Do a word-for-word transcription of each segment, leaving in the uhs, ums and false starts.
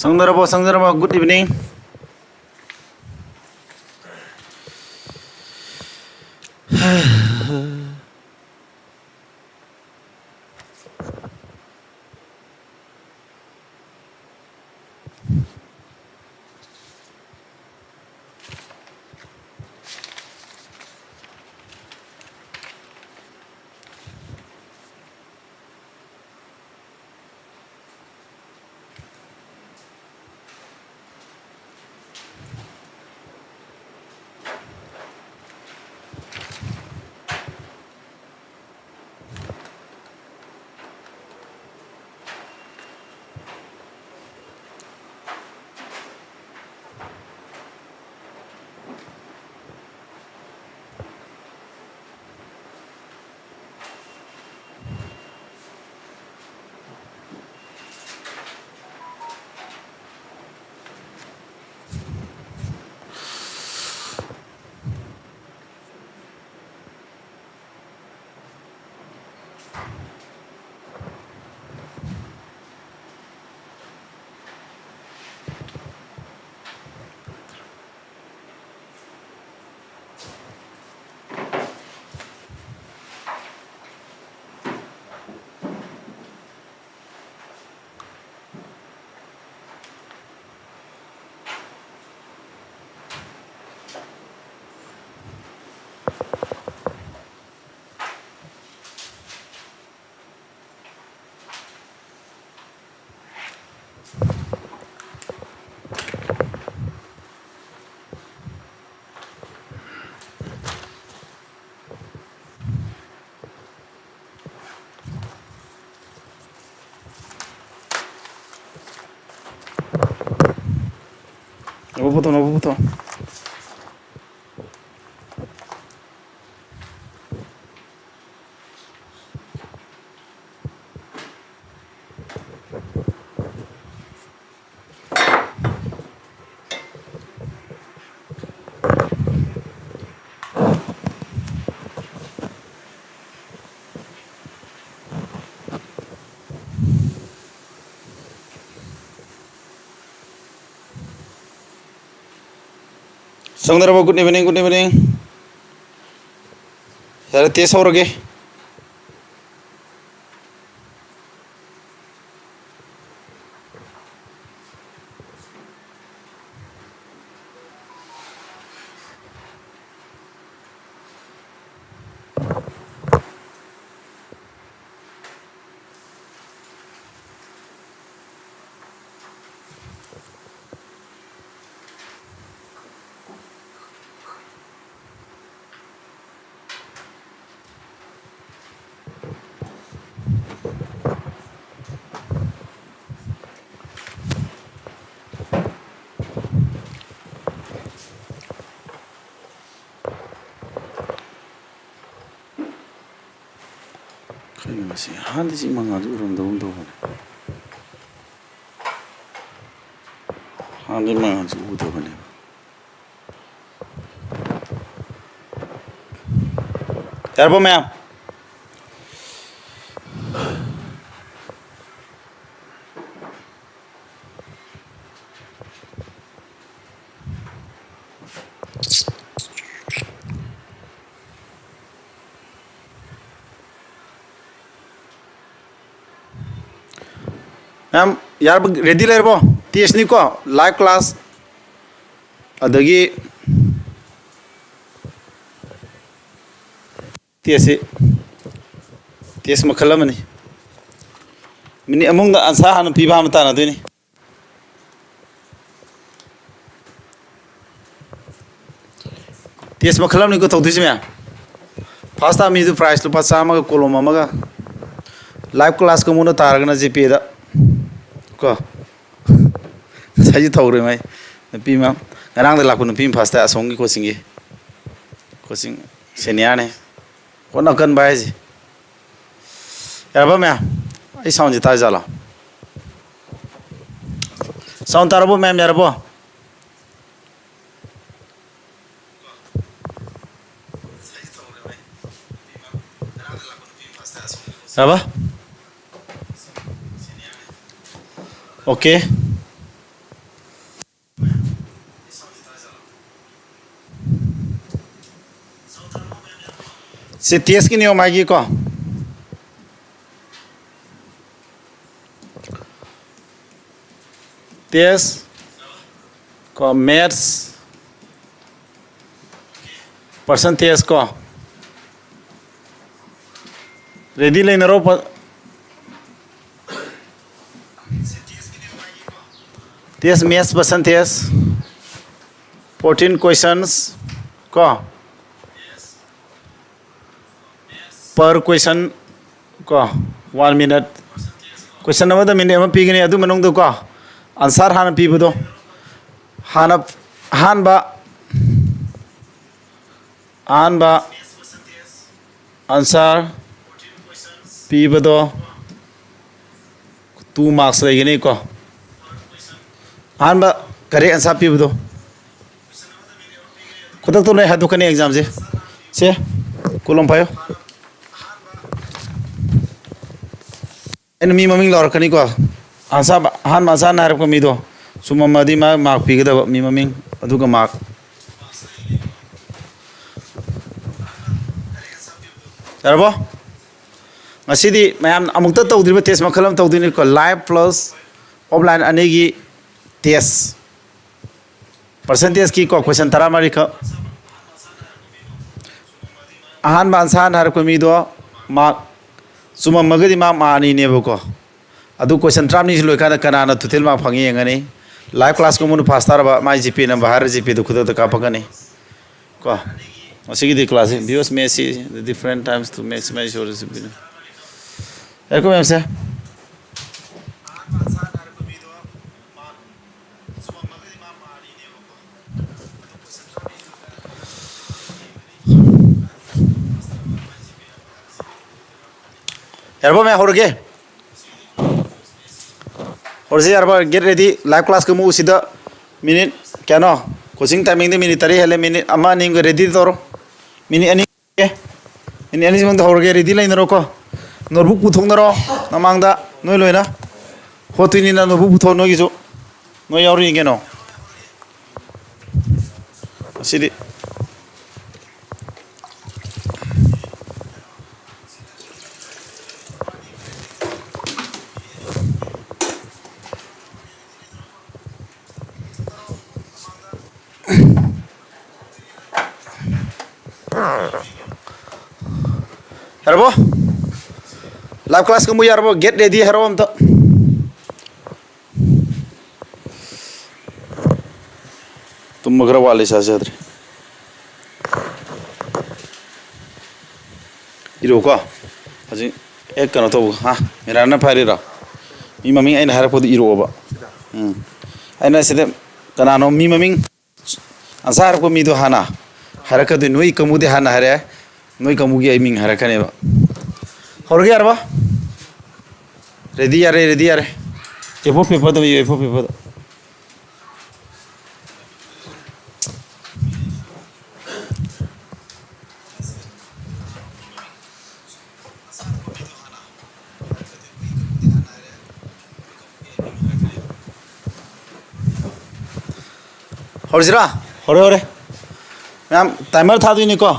ꯆꯪꯅꯔꯕꯣ? ꯆꯪꯅꯔꯕꯣ? Good evening. ꯄꯨꯊꯣꯛ, ꯄꯨꯊꯣꯛ꯫ ꯆꯪꯗ꯭ꯔꯕꯣ? Good evening, good evening. ꯌꯥꯔꯦ, test ꯍꯧꯔꯒꯦ꯫ ꯀꯩꯅꯣ ꯃꯁꯤ? ꯍꯥꯟꯅꯗꯤ ꯁꯤ ꯃꯉꯥꯜꯁꯦ ꯎꯔꯝꯗꯕꯒꯨꯝ ꯇꯧꯕꯅꯦ꯫ ꯍꯥꯟꯅꯗꯤ ꯃꯉꯥꯜꯁꯦ ꯎꯗꯕꯅꯦꯕ꯫ ꯌꯥꯔꯕꯣ ꯃꯌꯥꯝ? ꯃꯌꯥꯝ ꯌꯥꯔꯕ? Ready ꯂꯩꯔꯕꯣ? Test ꯅꯤꯀꯣ, live class꯫ ꯑꯗꯒꯤ test ꯁꯤ test ꯃꯈꯜ ꯑꯃꯅꯤ꯫ Minute ꯑꯃꯨꯛꯗ answer ꯍꯥꯟꯅ ꯄꯤꯕ ꯍꯥꯟꯅ ꯇꯥꯟꯅꯗꯣꯏꯅꯤ꯫ Test ꯃꯈꯜ ꯑꯃꯅꯤꯀꯣ ꯇꯧꯗꯣꯏꯁꯤ ꯃꯌꯥꯝ꯫ First time ꯃꯤꯗꯨ prize ꯂꯨꯄꯥ ꯆꯥꯝꯃꯒ ꯀꯣꯂꯣꯝ ꯑꯃꯒ꯫ Live class ꯀꯥꯡꯕꯨꯅ ꯇꯥꯔꯒꯅ GPay ꯗ ꯀꯣ꯫ ꯉꯁꯥꯏꯁꯨ ꯊꯧꯔꯦ ꯃꯥꯏ꯫ ꯅꯨꯄꯤ ꯑꯃ, ꯉꯔꯥꯡꯗ ꯂꯥꯛꯄ ꯅꯨꯄꯤ ꯑꯃ ꯐꯥꯔꯁꯇ ꯑꯁꯣꯝꯒꯤ ꯀꯣꯆꯤꯡꯒꯤ, ꯀꯣꯆꯤꯡ ꯁꯦꯅꯤꯌꯔꯅꯦ꯫ ꯍꯣꯠꯅ ꯀꯟꯕ ꯍꯥꯏꯁꯦ꯫ ꯌꯥꯔꯕ ꯃꯌꯥꯝ? ꯑꯩ ꯁꯥꯎꯟꯁꯦ ꯇꯥꯖꯥꯠꯂꯣ? ꯁꯥꯎꯟ ꯇꯥꯔꯕꯣ ꯃꯌꯥꯝ? ꯌꯥꯔꯕꯣ? ꯌꯥꯔꯕ? ꯑꯣꯀꯦ꯫ ꯁꯤ ꯇꯦꯁꯀꯤ ꯅꯤꯌꯣꯝ ꯍꯥꯏꯒꯦꯀꯣ꯫ ꯇꯦꯁ ꯀꯣ, ꯃꯦꯠꯁ, ꯄꯔꯁꯦꯟꯇꯦꯖ ꯀꯣ꯫ ꯔꯦꯗꯤ ꯂꯩꯅꯔꯣ꯫ ꯄ-, ꯇꯦꯁ ꯃꯦꯠꯁ ꯄꯔꯁꯦꯟꯇꯦꯖ, ꯐꯣꯔꯇꯤꯟ ꯀꯣꯏꯁꯟꯁ ꯀꯣ꯫ Per question ꯀꯣ, one minute꯫ ꯀꯣꯏꯁꯟ ꯑꯃꯗ ꯃꯤꯅꯤꯠ ꯑꯃ ꯄꯤꯒꯅꯤ꯫ ꯑꯗꯨ ꯃꯅꯨꯡꯗ ꯀꯣ, ꯑꯟꯁꯥꯔ ꯍꯥꯟꯅ ꯄꯤꯕꯗꯣ, ꯍꯥꯟꯅ, ꯑꯍꯥꯟꯕ, ꯑꯍꯥꯟꯕ ꯑꯟꯁꯥꯔ ꯄꯤꯕꯗꯣ two marks ꯂꯩꯒꯅꯤꯀꯣ꯫ ꯑꯍꯥꯟꯕ correct ꯑꯟꯁꯥꯔ ꯄꯤꯕꯗꯣ꯫ ꯈꯨꯗꯛꯇ ꯂꯣꯏ ꯍꯥꯏꯗꯣꯛꯀꯅꯤ ꯑꯦꯛꯖꯥꯝꯁꯦ꯫ ꯁꯦ, ꯀꯣꯂꯣꯝ ꯄꯥꯏꯌꯨ꯫ ꯑꯩꯅ ꯃꯤ ꯃꯃꯤꯡ ꯂꯥꯎꯔꯛꯀꯅꯤꯀꯣ꯫ ꯑꯟꯁꯥꯔ, ꯑꯍꯥꯟꯕ ꯑꯟꯁꯥꯔꯅ ꯍꯥꯏꯔꯛꯄ ꯃꯤꯗꯣ ꯆꯨꯝꯃꯝꯃꯗꯤ ꯃꯥ ꯃꯥꯔꯛ ꯄꯤꯒꯗꯕ, ꯃꯤ ꯃꯃꯤꯡ ꯑꯗꯨꯒ ꯃꯥꯔꯛ꯫ ꯌꯥꯔꯕꯣ? ꯉꯁꯤꯗꯤ ꯃꯌꯥꯝ ꯑꯃꯨꯛꯇ ꯇꯧꯗ꯭ꯔꯤꯕ ꯇꯦꯁ ꯃꯈꯜ ꯑꯃ ꯇꯧꯗꯣꯏꯅꯤꯀꯣ, live plus offline ꯑꯅꯤꯒꯤ ꯇꯦꯁ꯫ ꯄꯔꯁꯦꯟꯇꯦꯖꯀꯤꯀꯣ, ꯀꯣꯏꯁꯟ ꯇꯔꯥꯃꯔꯤꯈꯛ꯫ ꯑꯍꯥꯟꯕ ꯑꯟꯁꯥꯔꯅ ꯍꯥꯏꯔꯛꯄ ꯃꯤꯗꯣ ꯃꯥꯔꯛ ꯆꯨꯝꯃꯝꯃꯒꯗꯤ ꯃꯥꯔꯛ ꯃꯉꯥ ꯑꯅꯤꯅꯦꯕꯀꯣ꯫ ꯑꯗꯨ ꯀꯣꯏꯁꯟ ꯇꯔꯥꯃꯔꯤꯁꯤ ꯂꯣꯏꯀꯥꯟꯗ ꯀꯅꯥꯅ ꯇꯣꯇꯦꯜ ꯃꯥꯔꯛ ꯐꯪꯉꯤ ꯌꯦꯡꯉꯅꯤ꯫ ꯂꯥꯏꯚ ꯀ꯭ꯂꯥꯁꯀꯨꯝꯕꯅ ꯐꯥꯁ ꯇꯥꯔꯕ, ꯃꯥꯏ ꯖꯤꯄꯦ ꯅꯝꯕꯔ ꯍꯥꯏꯔ ꯖꯤꯄꯦꯗꯨ ꯈꯨꯗꯛꯇ ꯀꯥꯞꯄꯛꯀꯅꯤ꯫ ꯀꯣ, ꯉꯁꯤꯒꯤꯗꯤ ꯀ꯭ꯂꯥꯁꯁꯤ ꯚꯤꯌꯨꯁ ꯃꯦꯠꯁꯤ different times to maximize your visibility꯫ ꯌꯥꯔꯦꯀꯣ ꯃꯌꯥꯝꯁꯦ? ꯌꯥꯔꯕꯣ ꯃꯌꯥꯝ? ꯍꯧꯔꯒꯦ꯫ ꯍꯧꯔꯁꯤ, ꯌꯥꯔꯕꯣ? Get ready. Live class ꯀꯥꯡꯕꯨꯁꯤꯗ minute ꯀꯌꯥꯅꯣ? Coaching timing ꯗꯤ minute ꯇꯔꯦꯠ ꯍꯦꯜꯂꯦ꯫ Minute ꯑꯃ ꯑꯅꯤ ꯑꯃꯒ ready ꯇꯧꯔꯣ꯫ Minute ꯑꯅꯤ, minute ꯑꯅꯤ ꯃꯅꯨꯡꯗ ꯍꯧꯔꯒꯦ꯫ Ready ꯂꯩꯅꯔꯣꯀꯣ꯫ Notebook ꯄꯨꯊꯣꯛꯅꯔꯣ꯫ ꯃꯃꯥꯡꯗ ꯅꯣꯏ ꯂꯣꯏꯅ ꯍꯣꯠꯇꯣꯏꯅꯤꯅ notebook ꯄꯨꯊꯣꯛꯑꯣ ꯅꯣꯏꯒꯤꯁꯨ꯫ ꯅꯣꯏ ꯌꯥꯎꯔꯤꯅꯤ ꯀꯩꯅꯣ꯫ ꯑꯁꯤꯗꯤ ꯌꯥꯔꯕꯣ? Live class ꯀꯥꯡꯕꯨ ꯌꯥꯔꯕꯣ? Get ready ꯍꯥꯏꯔꯣ ꯑꯝꯇ꯫ ꯇꯨꯝꯕ ꯈꯔ ꯋꯥꯠꯂꯤ, ꯆꯥꯖꯗ꯭ꯔꯤ꯫ ꯏꯔꯣꯀꯣ꯫ ꯍꯧꯖꯤꯛ ꯍꯦꯛ ꯀꯩꯅꯣ ꯇꯧꯕ, ꯍꯥ? ꯃꯤꯔꯥꯅ ꯐꯥꯏꯔꯤꯔꯣ? ꯃꯤ ꯃꯃꯤꯡ ꯑꯩꯅ ꯍꯥꯏꯔꯛꯄꯗꯣ ꯏꯔꯣꯕ꯫ ꯎꯝ꯫ ꯑꯩꯅ ꯁꯤꯗ ꯀꯅꯥꯅꯣ ꯃꯤ ꯃꯃꯤꯡ ꯑꯟꯁꯥꯔ ꯍꯥꯏꯔꯛꯄ ꯃꯤꯗꯣ ꯍꯥꯟꯅ ꯍꯥꯏꯔꯛꯀꯗꯣꯏ꯫ ꯅꯣꯏ ꯀꯥꯡꯕꯨꯗꯤ ꯍꯥꯟꯅ ꯍꯥꯏꯔꯛꯑꯦ꯫ ꯅꯣꯏ ꯀꯥꯡꯕꯨꯒꯤ ꯑꯩ ꯃꯤꯡ ꯍꯥꯏꯔꯛꯀꯅꯦꯕ꯫ ꯍꯧꯔꯒꯦ ꯌꯥꯔꯕ? Ready ꯌꯥꯔꯦ, ready ꯌꯥꯔꯦ꯫ A four paper the ꯏꯌꯣ, A four paper ꯗ꯫ ꯍꯧꯔꯁꯤꯔꯥ? ꯍꯧꯔꯦ, ꯍꯧꯔꯦ꯫ ꯃꯌꯥꯝ, timer ꯊꯥꯗꯣꯏꯅꯤꯀꯣ꯫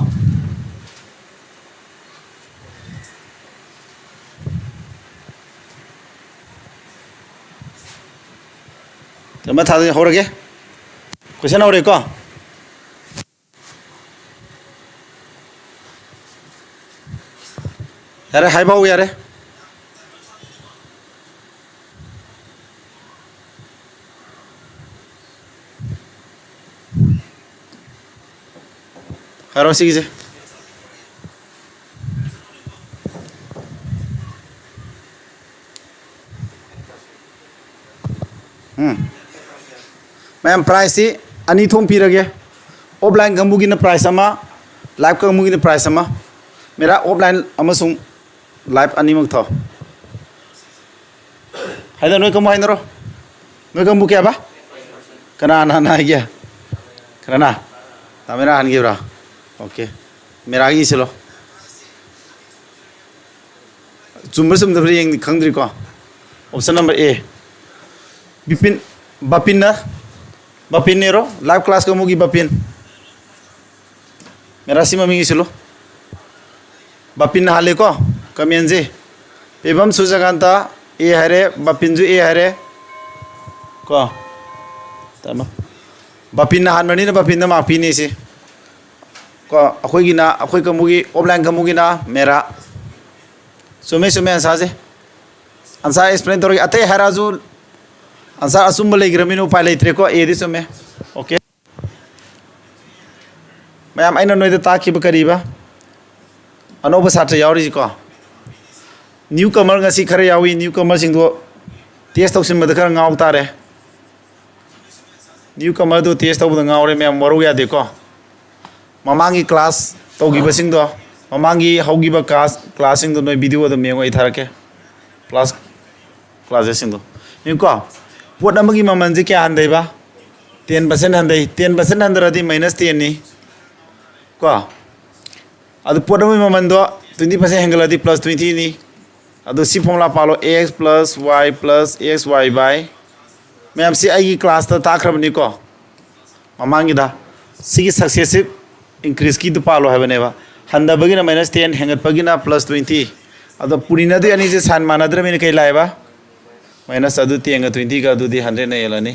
Timer ꯊꯥꯗꯣꯏꯅꯤ, ꯍꯧꯔꯒꯦ꯫ Question ꯍꯧꯔꯦꯀꯣ꯫ ꯌꯥꯔꯦ, ꯍꯥꯏꯕ ꯍꯧ ꯌꯥꯔꯦ꯫ ꯍꯥꯏꯔꯣ ꯁꯤꯒꯤꯁꯦ꯫ ꯎꯝ꯫ ꯃꯌꯥꯝ, prize ꯁꯤ ꯑꯅꯤ ꯊꯣꯛꯅ ꯄꯤꯔꯒꯦ꯫ Offline ꯀꯥꯡꯕꯨꯒꯤꯅ prize ꯑꯃ, live ꯀꯥꯡꯕꯨꯒꯤꯅ prize ꯑꯃ꯫ ꯃꯦꯔꯥ offline ꯑꯃꯁꯨꯡ ꯂꯥꯏꯞ ꯑꯅꯤꯃꯛ ꯊꯥꯎ꯫ ꯍꯥꯏꯗ ꯅꯣꯏ ꯀꯃꯨ ꯍꯥꯏꯅꯔꯣ꯫ ꯅꯣꯏ ꯀꯃꯨ ꯀꯌꯥꯕ? ꯀꯅꯥꯅ ꯍꯥꯟꯅ ꯍꯥꯏꯒꯦ? ꯀꯅꯥꯅ? ꯇꯥꯃꯦꯔꯥ ꯍꯟꯈꯤꯕ꯭ꯔꯥ? ꯑꯣꯀꯦ꯫ ꯃꯦꯔꯥꯒꯤ ꯏꯁꯤꯜꯂꯣ꯫ ꯆꯨꯝꯕ꯭ꯔꯥ ꯆꯨꯝꯗꯕ꯭ꯔꯥ ꯌꯦꯡ ꯈꯪꯗ꯭ꯔꯤꯀꯣ꯫ Option number A. ꯕꯤꯄꯤꯟ, ꯕꯥꯄꯤꯟꯅ, ꯕꯥꯄꯤꯟꯅꯦꯔꯣ? ꯂꯥꯏꯞ ꯀ꯭ꯂꯥꯁ ꯀꯃꯨꯒꯤ ꯕꯥꯄꯤꯟ꯫ ꯃꯦꯔꯥ ꯁꯤ ꯃꯃꯤꯡ ꯏꯁꯤꯜꯂꯨ꯫ ꯕꯥꯄꯤꯟꯅ ꯍꯥꯜꯂꯦꯀꯣ ꯀꯃꯦꯟꯁꯦ꯫ ꯄꯦꯕꯝ ꯁꯨꯖꯀꯥꯟꯇ ꯑꯦ ꯍꯥꯏꯔꯦ, ꯕꯥꯄꯤꯟꯁꯨ ꯑꯦ ꯍꯥꯏꯔꯦ꯫ ꯀꯣ? ꯇꯥꯃꯣ꯫ ꯕꯥꯄꯤꯟꯅ ꯍꯥꯟꯕꯅꯤꯅ ꯕꯥꯄꯤꯟꯗ ꯃꯥꯔꯛ ꯄꯤꯅꯤ ꯁꯤ꯫ ꯀꯣ, ꯑꯩꯈꯣꯏꯒꯤꯅ, ꯑꯩꯈꯣꯏ ꯀꯥꯡꯕꯨꯒꯤ, ꯑꯣꯞꯂꯥꯏꯟ ꯀꯥꯡꯕꯨꯒꯤꯅ ꯃꯦꯔꯥ꯫ ꯆꯨꯝꯃꯦ, ꯆꯨꯝꯃꯦ ꯑꯟꯁꯥꯔꯁꯦ꯫ ꯑꯟꯁꯥꯔ ꯑꯦꯛꯁꯄ꯭ꯂꯦꯟ ꯇꯧꯔꯒꯦ꯫ ꯑꯇꯩ ꯍꯥꯏꯔꯛꯑꯁꯨ ꯑꯟꯁꯥꯔ ꯑꯆꯨꯝꯕ ꯂꯩꯈ꯭ꯔꯃꯤꯅ ꯎꯄꯥꯏ ꯂꯩꯇ꯭ꯔꯦꯀꯣ꯫ ꯑꯦꯗꯤ ꯆꯨꯝꯃꯦ꯫ ꯑꯣꯀꯦ꯫ ꯃꯌꯥꯝ, ꯑꯩꯅ ꯅꯣꯏꯗ ꯇꯥꯛꯈꯤꯕ ꯀꯔꯤꯕ? ꯑꯅꯧꯕ ꯁꯥꯇ꯭ꯔ ꯌꯥꯎꯔꯤꯁꯤꯀꯣ꯫ ꯅ꯭ꯌꯨ ꯀꯃꯔ ꯉꯁꯤ ꯈꯔ ꯌꯥꯎꯏ꯫ ꯅ꯭ꯌꯨ ꯀꯃꯔꯁꯤꯡꯗꯣ ꯇꯦꯁ ꯇꯧꯁꯤꯟꯕꯗ ꯈꯔ ꯉꯥꯎ ꯇꯥꯔꯦ꯫ ꯅ꯭ꯌꯨ ꯀꯃꯔꯗꯨ ꯇꯦꯁ ꯇꯧꯕꯗ ꯉꯥꯎꯔꯦ ꯃꯌꯥꯝ, ꯋꯥꯔꯧ ꯌꯥꯗꯦꯀꯣ꯫ ꯃꯃꯥꯡꯒꯤ ꯀ꯭ꯂꯥꯁ ꯇꯧꯈꯤꯕꯁꯤꯡꯗꯣ, ꯃꯃꯥꯡꯒꯤ ꯍꯧꯈꯤꯕ ꯀ꯭ꯂꯥꯁ, ꯀ꯭ꯂꯥꯁꯁꯤꯡꯗꯣ ꯅꯣꯏ ꯚꯤꯗꯤꯑꯣꯗ ꯃꯌꯦꯡ ꯑꯣꯏ ꯊꯥꯔꯛꯀꯦ꯫ ꯀ꯭ꯂꯥꯁ, ꯀ꯭ꯂꯥꯁꯦꯁꯁꯤꯡꯗꯣ꯫ ꯌꯦꯡꯉꯨꯀꯣ, ꯄꯣꯠ ꯑꯃꯒꯤ ꯃꯃꯜꯁꯦ ꯀꯌꯥ ꯍꯟꯊꯩꯕ? ꯇꯦꯟ ꯄꯥꯔꯁꯦꯟ ꯍꯟꯊꯩ꯫ ꯇꯦꯟ ꯄꯥꯔꯁꯦꯟ ꯍꯟꯊꯔꯗꯤ ꯃꯥꯏꯅꯁ ꯇꯦꯟꯅꯤ꯫ ꯀꯣ? ꯑꯗꯨ ꯄꯣꯠ ꯑꯃꯒꯤ ꯃꯃꯜꯗꯣ ꯇ꯭ꯋꯦꯟꯇꯤ ꯄꯥꯔꯁꯦꯟ ꯍꯦꯟꯒꯠꯂꯗꯤ ꯄ꯭ꯂꯁ ꯇ꯭ꯋꯦꯟꯇꯤꯅꯤ꯫ ꯑꯗꯣ ꯁꯤ ꯐꯣꯔꯃꯨꯂꯥ ꯄꯥꯜꯂꯣ, X plus Y plus X Y by. ꯃꯌꯥꯝꯁꯤ ꯑꯩꯒꯤ ꯀ꯭ꯂꯥꯁꯇ ꯇꯥꯛꯈ꯭ꯔꯕꯅꯤꯀꯣ ꯃꯃꯥꯡꯒꯤꯗ꯫ ꯁꯤꯒꯤ ꯁꯛꯁꯦꯁꯤꯞ ꯏꯟꯀ꯭ꯔꯤꯁꯀꯤꯗꯨ ꯄꯥꯜꯂꯣ ꯍꯥꯏꯕꯅꯦꯕ꯫ ꯍꯟꯊꯕꯒꯤꯅ ꯃꯥꯏꯅꯁ ꯇꯦꯟ, ꯍꯦꯟꯒꯠꯄꯒꯤꯅ ꯄ꯭ꯂꯁ ꯇ꯭ꯋꯦꯟꯇꯤ꯫ ꯑꯗꯣ ꯄꯨꯔꯤꯅꯗꯤ ꯑꯅꯤꯁꯦ ꯁꯥꯏꯟ ꯃꯥꯟꯅꯗ꯭ꯔꯕꯅꯤꯅ ꯀꯩ ꯂꯥꯛꯑꯦꯕ? ꯃꯥꯏꯅꯁ ꯑꯗꯨ ꯇꯦꯟꯒ ꯇ꯭ꯋꯦꯟꯇꯤꯒ ꯑꯗꯨꯗꯤ ꯍꯟꯗ꯭ꯔꯦꯠꯅ ꯍꯦꯜꯂꯅꯤ꯫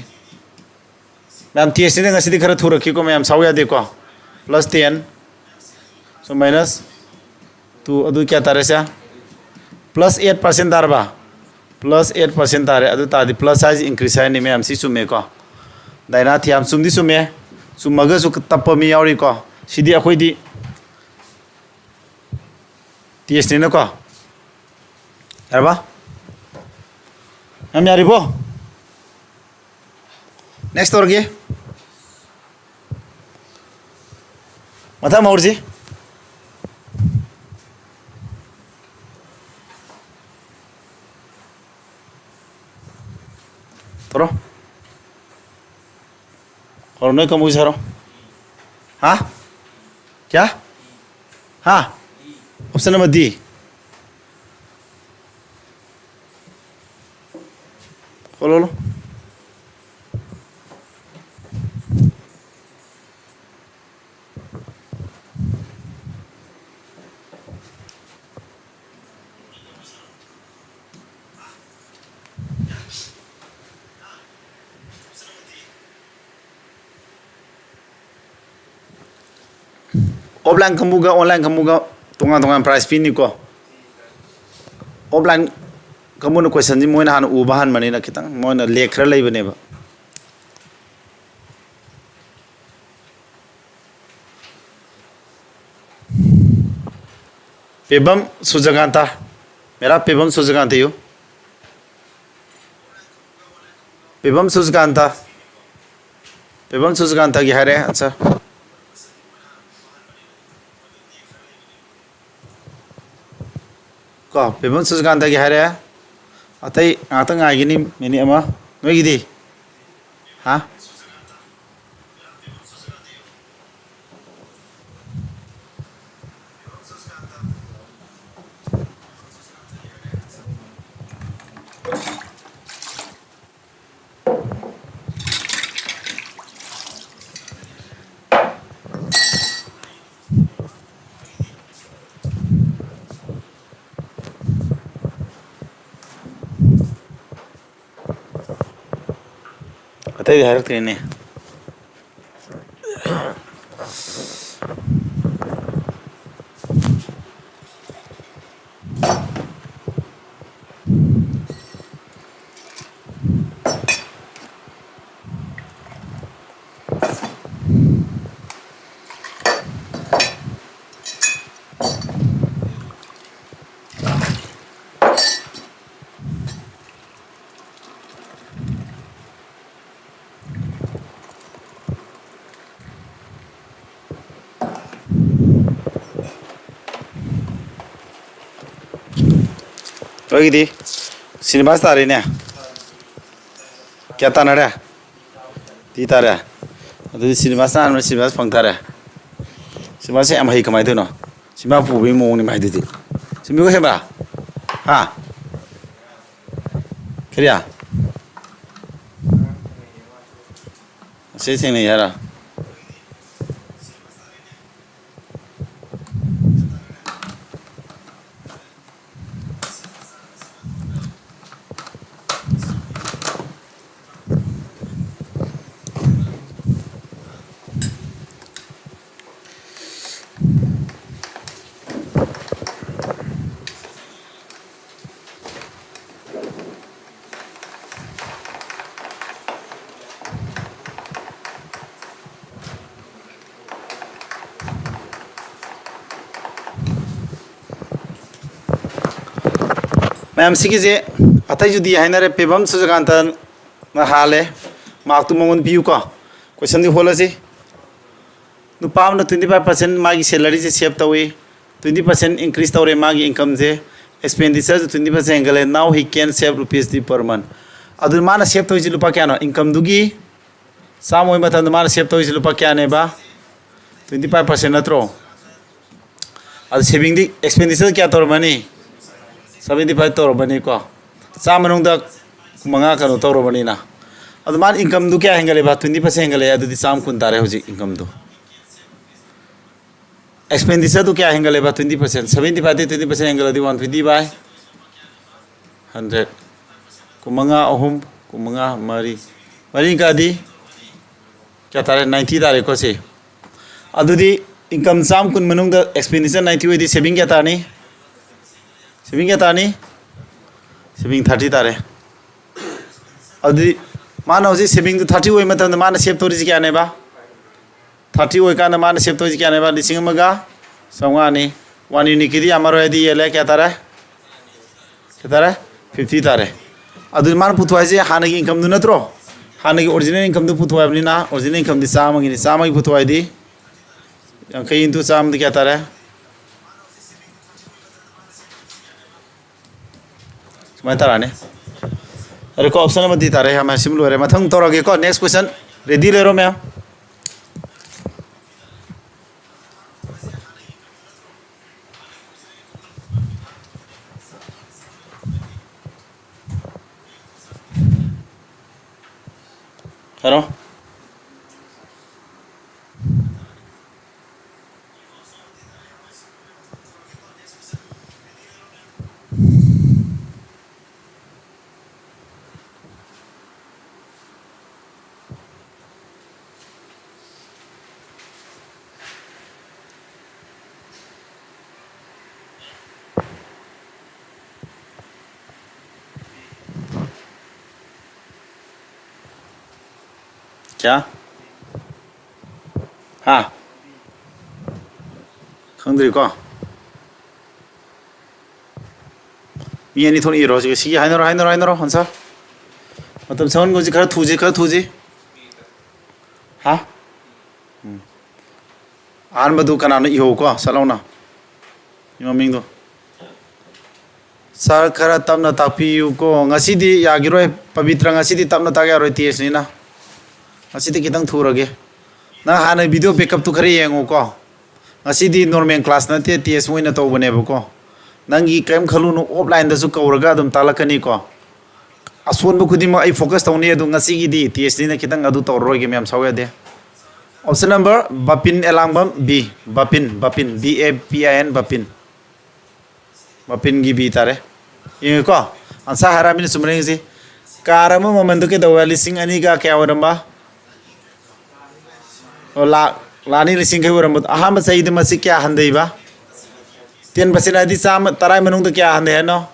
ꯃꯌꯥꯝ ꯇꯦꯁꯅꯤꯅ ꯉꯁꯤꯗꯤ ꯈꯔ ꯊꯨꯔꯛꯈꯤꯀꯣ ꯃꯌꯥꯝ, ꯁꯥꯎ ꯌꯥꯗꯦꯀꯣ꯫ Plus ten. So minus two, ꯑꯗꯨ ꯀꯌꯥ ꯇꯥꯔꯦ ꯁꯦ? ꯄ꯭ꯂꯁ ꯑꯦꯠ ꯄꯥꯔꯁꯦꯟ ꯇꯥꯔꯕ? ꯄ꯭ꯂꯁ ꯑꯦꯠ ꯄꯥꯔꯁꯦꯟ ꯇꯥꯔꯦ꯫ ꯑꯗꯨ ꯇꯥꯔꯗꯤ ꯄ꯭ꯂꯁ ꯍꯥꯏꯁꯤ ꯏꯟꯀ꯭ꯔꯤꯁ ꯍꯥꯏꯅꯤ ꯃꯌꯥꯝ, ꯁꯤ ꯆꯨꯝꯃꯦꯀꯣ꯫ ꯗꯥꯏꯅꯥ ꯊꯤꯌꯥꯝ ꯆꯨꯝꯗꯤ ꯆꯨꯝꯃꯦ꯫ ꯆꯨꯝꯃꯒꯁꯨ ꯇꯞꯄ ꯃꯤ ꯌꯥꯎꯔꯤꯀꯣ꯫ ꯁꯤꯗꯤ ꯑꯩꯈꯣꯏꯗꯤ ꯇꯦꯁꯅꯤꯅꯀꯣ꯫ ꯌꯥꯔꯕ? ꯌꯥꯝ ꯌꯥꯔꯤꯕꯣ? ꯅꯦꯛꯁ ꯇꯧꯔꯒꯦ꯫ ꯃꯊꯪ ꯑꯃ ꯍꯧꯔꯁꯤ꯫ ꯅꯣꯏ ꯀꯥꯡꯕꯨꯒꯤꯁꯦ ꯍꯥꯏꯔꯣ꯫ ꯍꯥ? ꯀꯌꯥ? ꯍꯥ? Option number D꯫ ꯈꯣꯠꯂꯣ꯫ Offline ꯀꯥꯡꯕꯨꯒ online ꯀꯥꯡꯕꯨꯒ ꯇꯣꯉꯥꯟ ꯇꯣꯉꯥꯟ prize ꯄꯤꯅꯤꯀꯣ꯫ Offline ꯀꯥꯡꯕꯨꯅ questionꯁꯤ ꯃꯣꯏꯅ ꯍꯥꯟꯅ ꯎꯕ ꯍꯟꯕꯅꯤꯅ ꯈꯤꯇꯪ ꯃꯣꯏꯅ lag ꯈꯔ ꯂꯩꯕꯅꯦꯕ꯫ ꯄꯦꯕꯝ ꯁꯨꯖꯀꯥꯟꯇ꯫ ꯃꯦꯔꯥ ꯄꯦꯕꯝ ꯁꯨꯖꯀꯥꯟꯇ ꯌꯨ꯫ ꯄꯦꯕꯝ ꯁꯨꯖꯀꯥꯟꯇ꯫ ꯄꯦꯕꯝ ꯁꯨꯖꯀꯥꯟꯇꯒꯤ ꯍꯥꯏꯔꯦ answer꯫ ꯀꯣ, ꯄꯦꯕꯝ ꯁꯨꯖꯀꯥꯟꯇꯒꯤ ꯍꯥꯏꯔꯦ꯫ ꯑꯇꯩ ꯉꯥꯛꯇ ꯉꯥꯏꯒꯤꯅꯤ, minute ꯑꯃ꯫ ꯅꯣꯏꯒꯤꯗꯤ? ꯍꯥ? ꯑꯇꯩꯗꯤ ꯍꯥꯏꯔꯛꯇ꯭ꯔꯦꯅꯦ꯫ ꯑꯩꯒꯤꯗꯤ ꯁꯤꯅꯤꯃꯥꯁ ꯇꯥꯔꯦꯅꯦ꯫ ꯀꯌꯥ ꯇꯥꯅꯔꯦ? ꯇꯤ ꯇꯥꯔꯦ꯫ ꯑꯗꯨꯗꯤ ꯁꯤꯅꯦꯃꯥꯁ ꯅꯍꯥꯟ ꯁꯤꯅꯦꯃꯥꯁ ꯐꯪ ꯇꯥꯔꯦ꯫ ꯁꯤꯅꯦꯃꯥꯁꯦ ꯌꯥꯝ ꯍꯩ꯫ ꯀꯃꯥꯏꯅ ꯇꯧꯔꯤꯅꯣ? ꯁꯤꯅꯦꯃꯥ ꯄꯨꯕꯒꯤ ꯃꯑꯣꯡꯅꯤ ꯃꯥꯏꯗꯨꯗꯤ꯫ ꯁꯤꯅꯦꯃꯥ ꯍꯦꯟꯕ? ꯍꯥ? ꯀꯔꯤ? ꯑꯁꯤ ꯊꯦꯡꯅꯩ ꯍꯥꯏꯔꯣ? ꯃꯌꯥꯝ ꯁꯤꯒꯤꯁꯦ ꯑꯇꯩꯁꯨꯗꯤ ꯍꯥꯏꯅꯔꯦ, ꯄꯦꯕꯝ ꯁꯨꯖꯀꯥꯟꯇꯅ ꯍꯥꯜꯂꯦ, ꯃꯥꯔꯛꯇꯨ ꯃꯉꯣꯟꯗ ꯄꯤꯌꯨꯀꯣ꯫ ꯀꯣꯏꯁꯟꯗꯤ ꯍꯣꯠꯂꯁꯤ꯫ ꯅꯨꯄꯥ ꯑꯃꯅ twenty five percent ꯃꯥꯒꯤ ꯁꯦꯂꯔꯤꯁꯦ ꯁꯦꯞ ꯇꯧꯏ, twenty percent increase ꯇꯧꯔꯦ ꯃꯥꯒꯤ ꯏꯟꯀꯝꯁꯦ, ꯑꯦꯛꯁꯄꯦꯟꯗꯤꯆꯔꯁꯨ twenty percent ꯍꯦꯟꯒꯠꯂꯦ, now he can save rupees per month꯫ ꯑꯗꯨ ꯃꯥꯅ ꯁꯦꯞ ꯇꯧꯔꯤꯁꯤ ꯂꯨꯄꯥ ꯀꯌꯥꯅꯣ? ꯏꯟꯀꯝꯗꯨꯒꯤ ꯆꯥꯝꯃ ꯑꯣꯏꯕ ꯃꯇꯝꯗ ꯃꯥꯅ ꯁꯦꯞ ꯇꯧꯔꯤꯁꯤ ꯂꯨꯄꯥ ꯀꯌꯥꯅꯦꯕ? Twenty five percent ꯅꯠꯇ꯭ꯔꯣ? ꯑꯗꯨ ꯁꯦꯚꯤꯡꯗꯤ, ꯑꯦꯛꯁꯄꯦꯟꯗꯤꯆꯔ ꯀꯌꯥ ꯇꯧꯔꯝꯃꯅꯤ? Seventy five ꯇꯧꯔꯝꯃꯅꯤꯀꯣ꯫ ꯆꯥꯝꯃ ꯃꯅꯨꯡꯗ ꯀꯨꯟꯃꯉꯥ ꯀꯩꯅꯣ ꯇꯧꯔꯕꯅꯤꯅ꯫ ꯑꯗꯨ ꯃꯥꯅ ꯏꯟꯀꯝꯗꯨ ꯀꯌꯥ ꯍꯦꯟꯒꯠꯂꯦꯕ? Twenty percent ꯍꯦꯟꯒꯠꯂꯛꯑꯦ꯫ ꯑꯗꯨꯗꯤ ꯆꯥꯝꯃ ꯀꯨꯟ ꯇꯥꯔꯦ ꯍꯧꯖꯤꯛ ꯏꯟꯀꯝꯗꯨ꯫ ꯑꯦꯛꯁꯄꯦꯟꯗꯤꯆꯔꯗꯨ ꯀꯌꯥ ꯍꯦꯟꯒꯠꯂꯦꯕ? Twenty percent꯫ Seventy five D twenty percent ꯍꯦꯟꯒꯠꯂꯗꯤ one twenty by hundred꯫ ꯀꯨꯟꯃꯉꯥ ꯑꯍꯨꯝ, ꯀꯨꯟꯃꯉꯥ ꯃꯔꯤ, ꯃꯔꯤ ꯀꯛꯑꯗꯤ ꯀꯌꯥ ꯇꯥꯔꯦ? Ninety ꯇꯥꯔꯦꯀꯣ ꯁꯤ꯫ ꯑꯗꯨꯗꯤ ꯏꯟꯀꯝ ꯆꯥꯝꯃ ꯀꯨꯟ ꯃꯅꯨꯡꯗ ꯑꯦꯛꯁꯄꯦꯟꯗꯤꯆꯔ ninety ꯑꯣꯏꯗꯤ ꯁꯦꯚꯤꯡ ꯀꯌꯥ ꯇꯥꯔꯅꯤ? ꯁꯦꯚꯤꯡ ꯀꯌꯥ ꯇꯥꯔꯅꯤ? ꯁꯦꯚꯤꯡ thirty ꯇꯥꯔꯦ꯫ ꯑꯗꯨꯗꯤ ꯃꯥꯅ ꯍꯧꯖꯤꯛ ꯁꯦꯚꯤꯡꯗꯨ thirty ꯑꯣꯏꯕ ꯃꯇꯝꯗ ꯃꯥꯅ ꯁꯦꯞ ꯇꯧꯔꯤꯁꯤ ꯀꯌꯥꯅꯦꯕ? Thirty ꯑꯣꯏꯀꯥꯟꯗ ꯃꯥꯅ ꯁꯦꯞ ꯇꯧꯔꯤꯁꯤ ꯀꯌꯥꯅꯦꯕ? ꯂꯤꯁꯤꯡ ꯑꯃꯒ ꯆꯥꯝꯃꯉꯥꯅꯤ꯫ One unitꯀꯤꯗꯤ ꯌꯥꯝꯃꯔꯣꯏ, ꯍꯥꯏꯗꯤ ꯌꯦꯜꯂꯦ꯫ ꯀꯌꯥ ꯇꯥꯔꯦ? ꯀꯌꯥ ꯇꯥꯔꯦ? Fifty ꯇꯥꯔꯦ꯫ ꯑꯗꯨꯗꯤ ꯃꯥꯅ ꯄꯨꯊꯣꯛ ꯍꯥꯏꯁꯦ ꯍꯥꯟꯅꯒꯤ ꯏꯟꯀꯝꯗꯨ ꯅꯠꯇ꯭ꯔꯣ? ꯍꯥꯟꯅꯒꯤ ꯑꯣꯔꯤꯖꯤꯅꯦꯜ ꯏꯟꯀꯝꯗꯨ ꯄꯨꯊꯣꯛ ꯍꯥꯏꯕꯅꯤꯅ, ꯑꯣꯔꯤꯖꯤꯅꯦꯜ ꯏꯟꯀꯝꯗꯤ ꯆꯥꯝꯃꯒꯤꯅꯤ꯫ ꯆꯥꯝꯃꯒꯤ ꯄꯨꯊꯣꯛ ꯍꯥꯏꯗꯤ ꯌꯥꯡꯈꯩ into ꯆꯥꯝꯃꯗꯤ ꯀꯌꯥ ꯇꯥꯔꯦ? ꯁꯨꯃꯥꯏꯅ ꯇꯥꯔꯛꯑꯅꯤ꯫ ꯑꯗꯨꯀꯣ, option ꯑꯃꯗꯤ ꯇꯥꯔꯦ꯫ ꯌꯥꯝ ꯁꯤꯝ ꯂꯣꯏꯔꯦ꯫ ꯃꯊꯪ ꯇꯧꯔꯒꯦꯀꯣ꯫ Next question꯫ Ready ꯂꯩꯔꯣ ꯃꯌꯥꯝ? ꯍꯥꯏꯔꯣ꯫ ꯀꯌꯥ? ꯍꯥ? ꯈꯪꯗ꯭ꯔꯤꯀꯣ? ꯃꯤ ꯑꯅꯤ ꯊꯣꯛꯅ ꯏꯔꯣ ꯍꯧꯖꯤꯛ꯫ ꯁꯤꯒꯤ ꯍꯥꯏꯅꯔꯣ, ꯍꯥꯏꯅꯔꯣ, ꯍꯥꯏꯅꯔꯣ, ꯑꯟꯁꯔ꯫ ꯃꯇꯝ ꯁꯪꯍꯟꯒꯨꯝꯁꯤ, ꯈꯔ ꯊꯨꯁꯤ, ꯈꯔ ꯊꯨꯁꯤ꯫ ꯍꯥ? ꯎꯝ꯫ ꯑꯍꯥꯟꯕꯗꯨ ꯀꯅꯥꯅꯣ ꯏꯍꯧꯀꯣ, ꯁꯠ ꯂꯥꯎꯅ꯫ ꯃꯤ ꯃꯃꯤꯡꯗꯣ꯫ ꯁꯥꯔ, ꯈꯔ ꯇꯞꯅ ꯇꯥꯛꯄꯤꯌꯨꯀꯣ꯫ ꯉꯁꯤꯗꯤ ꯌꯥꯈꯤꯔꯣꯏ, ꯄꯕꯤꯇ꯭ꯔ, ꯉꯁꯤꯗꯤ ꯇꯞꯅ ꯇꯥꯛ ꯌꯥꯔꯣꯏ, ꯇꯦꯁꯅꯤꯅ꯫ ꯉꯁꯤꯗꯤ ꯈꯤꯇꯪ ꯊꯨꯔꯒꯦ꯫ ꯅꯪ ꯍꯥꯟꯅ ꯚꯤꯗꯤꯑꯣ ꯕꯦꯛꯀꯞꯇꯨ ꯈꯔ ꯌꯦꯡꯉꯨꯀꯣ꯫ ꯉꯁꯤꯗꯤ ꯅꯣꯔꯃꯦꯜ ꯀ꯭ꯂꯥꯁ ꯅꯠꯇꯦ, ꯇꯦꯁ ꯑꯣꯏꯅ ꯇꯧꯕꯅꯦꯕꯀꯣ꯫ ꯅꯪꯒꯤ ꯀꯔꯤꯝ ꯈꯜꯂꯨꯅꯨ, ꯑꯣꯐꯂꯥꯏꯟꯗꯁꯨ ꯀꯧꯔꯒ ꯑꯗꯨꯝ ꯇꯥꯛꯂꯛꯀꯅꯤꯀꯣ꯫ ꯑꯁꯣꯟꯕ ꯈꯨꯗꯤꯡꯃꯛ ꯑꯩ ꯐꯣꯀꯁ ꯇꯧꯅꯤ, ꯑꯗꯨ ꯉꯁꯤꯒꯤꯗꯤ ꯇꯦꯁꯅꯤꯅ ꯈꯤꯇꯪ ꯑꯗꯨ ꯇꯧꯔꯔꯣꯏꯒꯦ, ꯃꯌꯥꯝ ꯁꯥꯎ ꯌꯥꯗꯦ꯫ ꯑꯣꯞꯁꯟ ꯅꯝꯕꯔ ꯕꯥꯄꯤꯟ ꯑꯦꯂꯥꯡꯕꯝ, ꯕꯤ꯫ ꯕꯥꯄꯤꯟ, ꯕꯥꯄꯤꯟ, B A P I N, ꯕꯥꯄꯤꯟ꯫ ꯕꯥꯄꯤꯟꯒꯤ ꯕꯤ ꯇꯥꯔꯦ꯫ ꯌꯦꯡꯉꯦꯀꯣ? ꯑꯟꯁꯥꯔ ꯍꯥꯏꯔꯛꯑꯃꯤꯅ ꯆꯨꯝꯕ꯭ꯔꯥ ꯌꯦꯡꯁꯤ꯫ ꯀꯥꯔ ꯑꯃ ꯃꯃꯟꯗꯣ ꯀꯩꯗꯧꯋꯦ? ꯂꯤꯁꯤꯡ ꯑꯅꯤꯒ ꯀꯌꯥ ꯑꯣꯏꯔꯝꯕ? ꯑꯣ, ꯂꯥꯛ, ꯂꯥꯛ ꯑꯅꯤ ꯂꯤꯁꯤꯡ ꯌꯥꯡꯈꯩ ꯑꯣꯏꯔꯝꯕꯗꯣ꯫ ꯑꯍꯥꯟꯕ ꯆꯍꯤꯗ ꯃꯁꯤ ꯀꯌꯥ ꯍꯟꯊꯩꯕ? ꯇꯦꯟ ꯄꯥꯔꯁꯦꯟ ꯍꯥꯏꯗꯤ ꯆꯥꯝꯃ, ꯇꯔꯥ ꯃꯅꯨꯡꯗ ꯀꯌꯥ ꯍꯟꯊꯩ ꯍꯥꯏꯅꯣ?